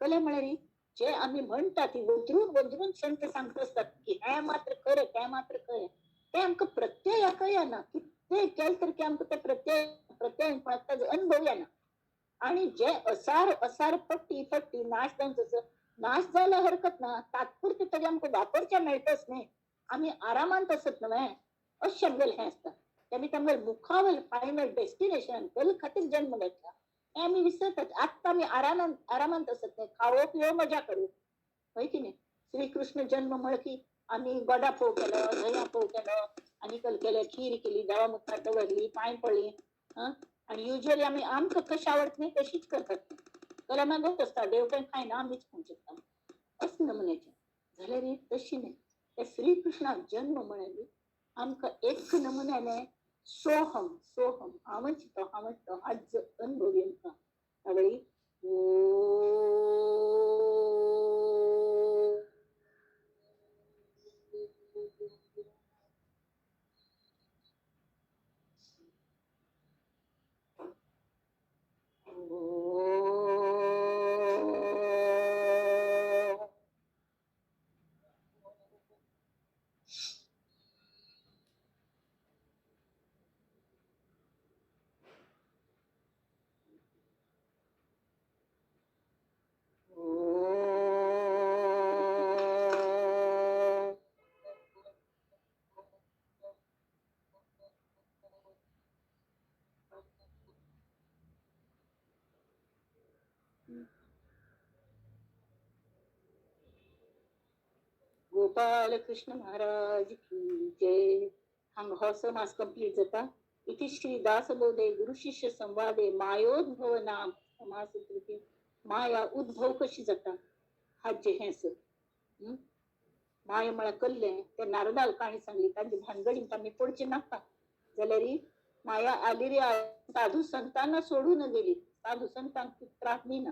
कळ्ळें म्हळ्यार जे आमी म्हणटा ती वदरून वदरून संत सांगता आसतात की हें मात्र खरें तें मात्र खरें, तें आमकां प्रत्ययाक येना. कितें केलें तर की आमकां तें प्रत्यय प्रत्यय ताजो अनुभव येना. आनी जे असार असार पट्टी पट्टी नाश जावन नाश जाल्यार हरकत ना, तात्पुरते तरी आमकां वापरचें मेळटच न्ही, आमी आरामांत आसत न्हय अशें आमगेलें हें आसता. तेमी तांगेले मुखावेल फायनल डेस्टिनेशन कल खातीर जन्म घेतला हें आमी विसरतात. आत्तां आमी आरामांत आरामांत आसत न्ही, खावो पिवो मजा करूं, हय की न्ही. श्रीकृष्ण जन्म म्हळ की आमी गोडा फोव केलो, धंया फोव केलो, आनी कल केलें, खीर केली, देवा मुखार दवरली, पांय पडली. आनी युजली आमी आमकां कशें आवडटा न्ही तशीच करतात, जाल्यार मागीर आसता देव कांय खायना आमीच खावंक शकता अशें नमुन्याचें. जाल्यार तशी न्ही, ते श्रीकृष्णाक जन्म म्हळ्यार आमकां एक नमुन्याने सोहम सोहम हांवच तो हांवच तो हाजो अनुभव आमकां. तावळी गोपाल कृष्ण महाराज की जय. हांगा हो समास कंप्लीट जाता. इति श्री दासबोधे गुरु शिष्य संवादे मायोद्भव नाम समास तृतीय. माया उद्भव कशी जाता हाजे हें सर. माया म्हळ्यार कल्लें ते नारदाल काणी सांगली, तांचे भानगडीन आमी पडचें नाका. जाल्यार माया आली रे साधू संतांना सोडून गेली, साधू संतांक त्रास दिना,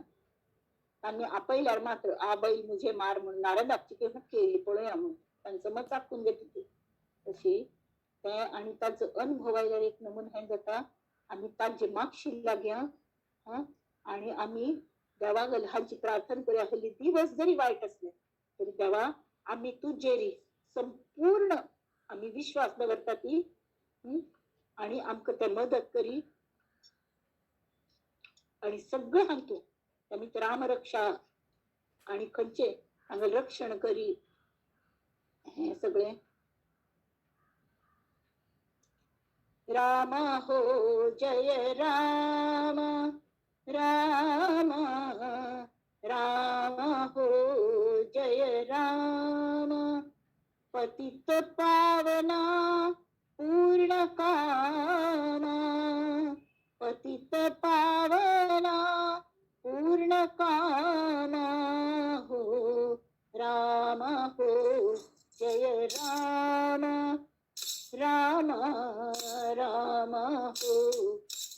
तांणी आपयल्यार मात्र आ बैल मुझे मार म्हणून नारदाची ती हुकी येयली पळोवया म्हणून तांचो मत चाकून घेतली ती. तशी तें आनी ताजो अनुभव आयल्यार एक नमून हें जाता आमी ताजे मागशी लागया आनी आमी देवा हाजी प्रार्थना करूया. हल्ली दिवस जरी वायट आसले तरी देवा आमी तुजेरी संपूर्ण आमी विश्वास दवरता ती आनी आमकां ते मदत करी आनी सगळें हांतू आमी रामरक्षा आनी खंयचे हांगा रक्षण करी हें सगळें. राम हो जय राम राम राम हो जय राम. पतित पावना पूर्ण कामा, पतित पावना पूर्ण कामा हो राम हो जय राम राम राम हो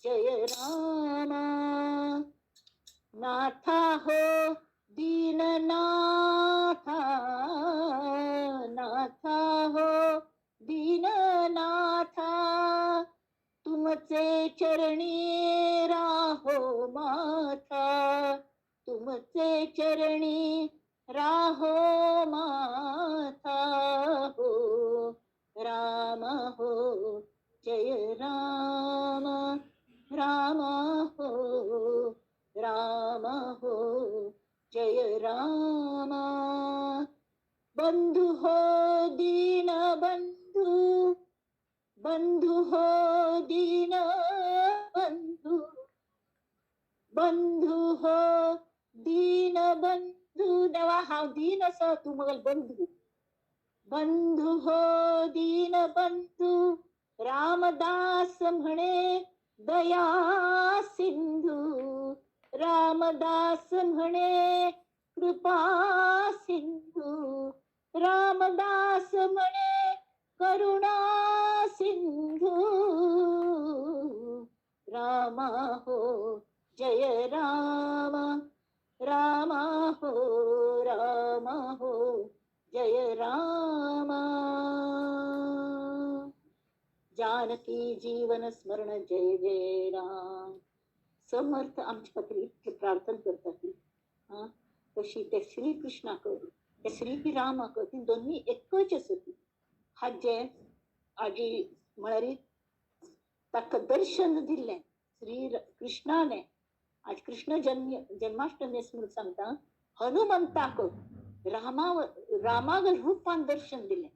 जय राम. नाथा हो दीननाथा, नाथा हो दीननाथा, तुमचे चरणी राहो माथा, तुमचे चरणी राहो माथा हो राम हो जय राम राम हो राम हो जय राम. बंधु हो दीन बंधु, बंधु हो दीन बंधु, बंधु हो दीन बंधु. देवा हांव दीन आसा, तूं मगल बंधु. बंधु हो दीन बंधु, रामदास म्हणे दया सिंधु, रामदास म्हणे कृपा सिंधु, रामदास म्हणे करुणा सिंधु. राम हो जय राम राम हो राम हो जय राम. जानकी जीवन स्मरण जय जय राम. समर्थ आमच्या खातीर इतके प्रार्थना करतात ती तशी ते श्रीकृष्णाक ते श्रीरामाक ती दोन्ही एकच आसती. हाजे आजी म्हळ्यार ताका दर्शन दिल्लें श्री कृष्णाने. आज कृष्ण जन्माष्टमी अशें म्हणून सांगता. हनुमंताक रामागल रूपान दर्शन दिलें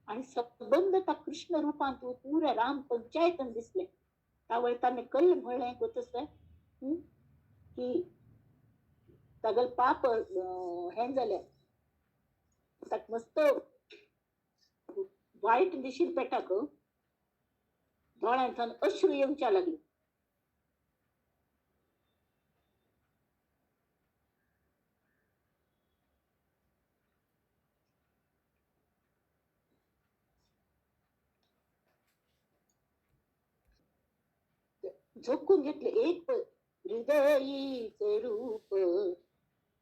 आनी सबंद ता कृष्ण रूपान तूं पुऱ्या राम पंचायतन दिसलें. तावळ ताणें कल्ल म्हणलें गोतसलें की तागल पाप हें जालें, ताका मस्त वायट दिशील पेटाक दोळ्यांतल्यान अश्रू येवच्या लागले. झोकून घेतले एक हृदयीचे रूप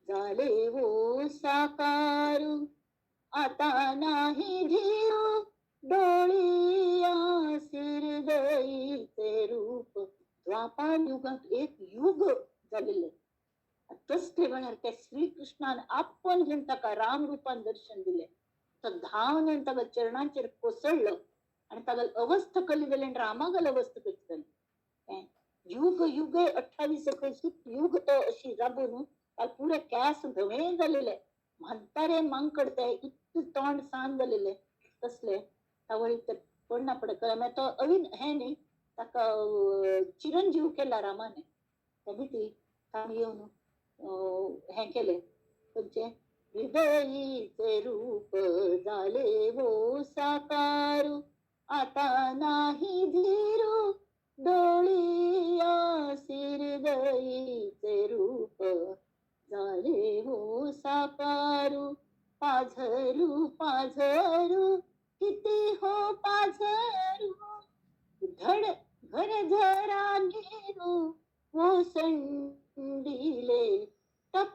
झाले वो साकारू, आता नाही धीरू डोळिया हृदयीचे रूप. द्वापार युगात एक युग झालेले तसले म्हळ्यार त्या श्रीकृष्णान आपण घेवन ताका राम रूपान दर्शन दिले. तो धांवन येवन ताका चरणांचेर कोसळ्ळो आनी ताका अवस्थ कली जाली आनी रामागल अवस्थ कशी जाली. युग युग 28 युग तो अशी राबून पुरे केस धवे जालेले, म्हातारे मांकड ते इतकें तोंड सान जालेले तसले. तावळी ते पडना पडत मागीर तो अवीन हें न्ही ताका चिरंजीव केला रामाने. ते भीती ताणें येवन हें केलें खंयचें हृदयीचे रूप जाले वो साकारू, आता नाही धीरू डोळिया हृदयीचे रूप झाले हो साकारू. पाझरू पाझरू किती हो पाझरू, धड घर झरा नीरू ओसंडिले, टप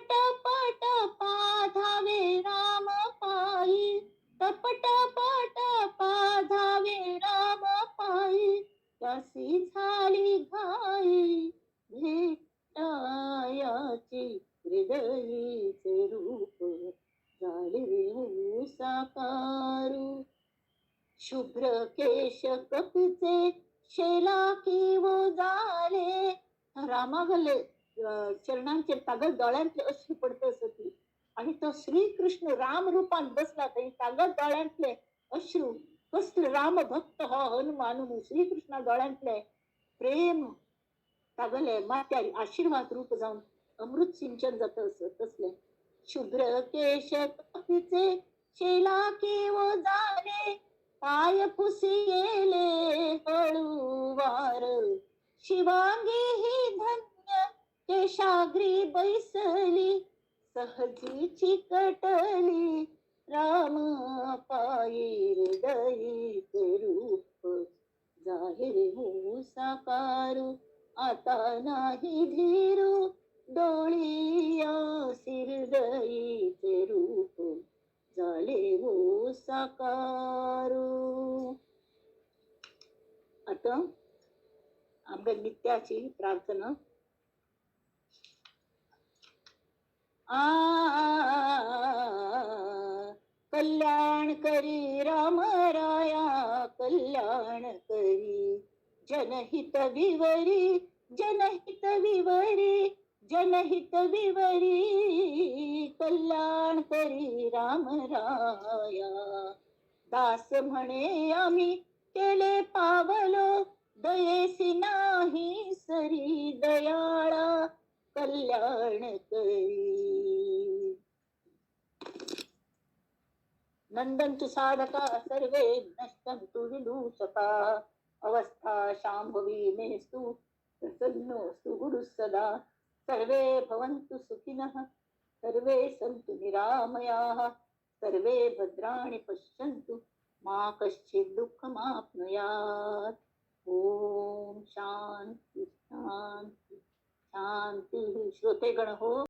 टप टपा धावे राम पायी, टप टप टपा धावे राम पायी, कशी झाली घाई भेटायाची हृदयीचे रूप झाले हो साकारू. शुभ्र केश कपीचे शेला किव झाले, रामागले चरणांचेर तागल दोळ्यांतले अश्रू पडत आसती आनी तो श्रीकृष्ण राम रूपान बसला थंय तागल दोळ्यांतले अश्रू कसलो राम भक्त हो हनुमान. श्रीकृष्णा दोळ्यांतले प्रेम तागले मात्यार आशिर्वाद रूप जावन अमृत सिंचन जाता तसलें. शुभ्र केश कपीचे शेला केव जाणे, पाय पुसियेले हळूवार, शिवांगी ही धन्य केशाग्री बैसली, सहजी चिकटली राम पायी हृदयीचे रूप, जाहीर होऊ साकारू आता नाही धीरू, डोळिया हृदयीचे रूप झाले हो साकारू. आता आमगे नित्याची प्रार्थना. आ कल्याण करी राम राया कल्याण करी, जनहित विवरी जनहित विवरी जनहित विवरी, कल्याण करी राम राया. दास म्हणे आम्ही केले पावलो, दयेसी नाही सरी दयाळा, कल्याण करी. नंदंतु साधका सर्वे नष्टंतु विदूषका, अवस्था शांभवी मेस्तु प्रसन्नोऽस्तु गुरु सदा. सर्वे भवन्तु सुखिनः सर्वे सन्तु निरामयाः, सर्वे भद्राणि पश्यन्तु मा कश्चित् दुःखमाप्नुयात्. ओम शांती शांती शांती. श्रोतेगण हो.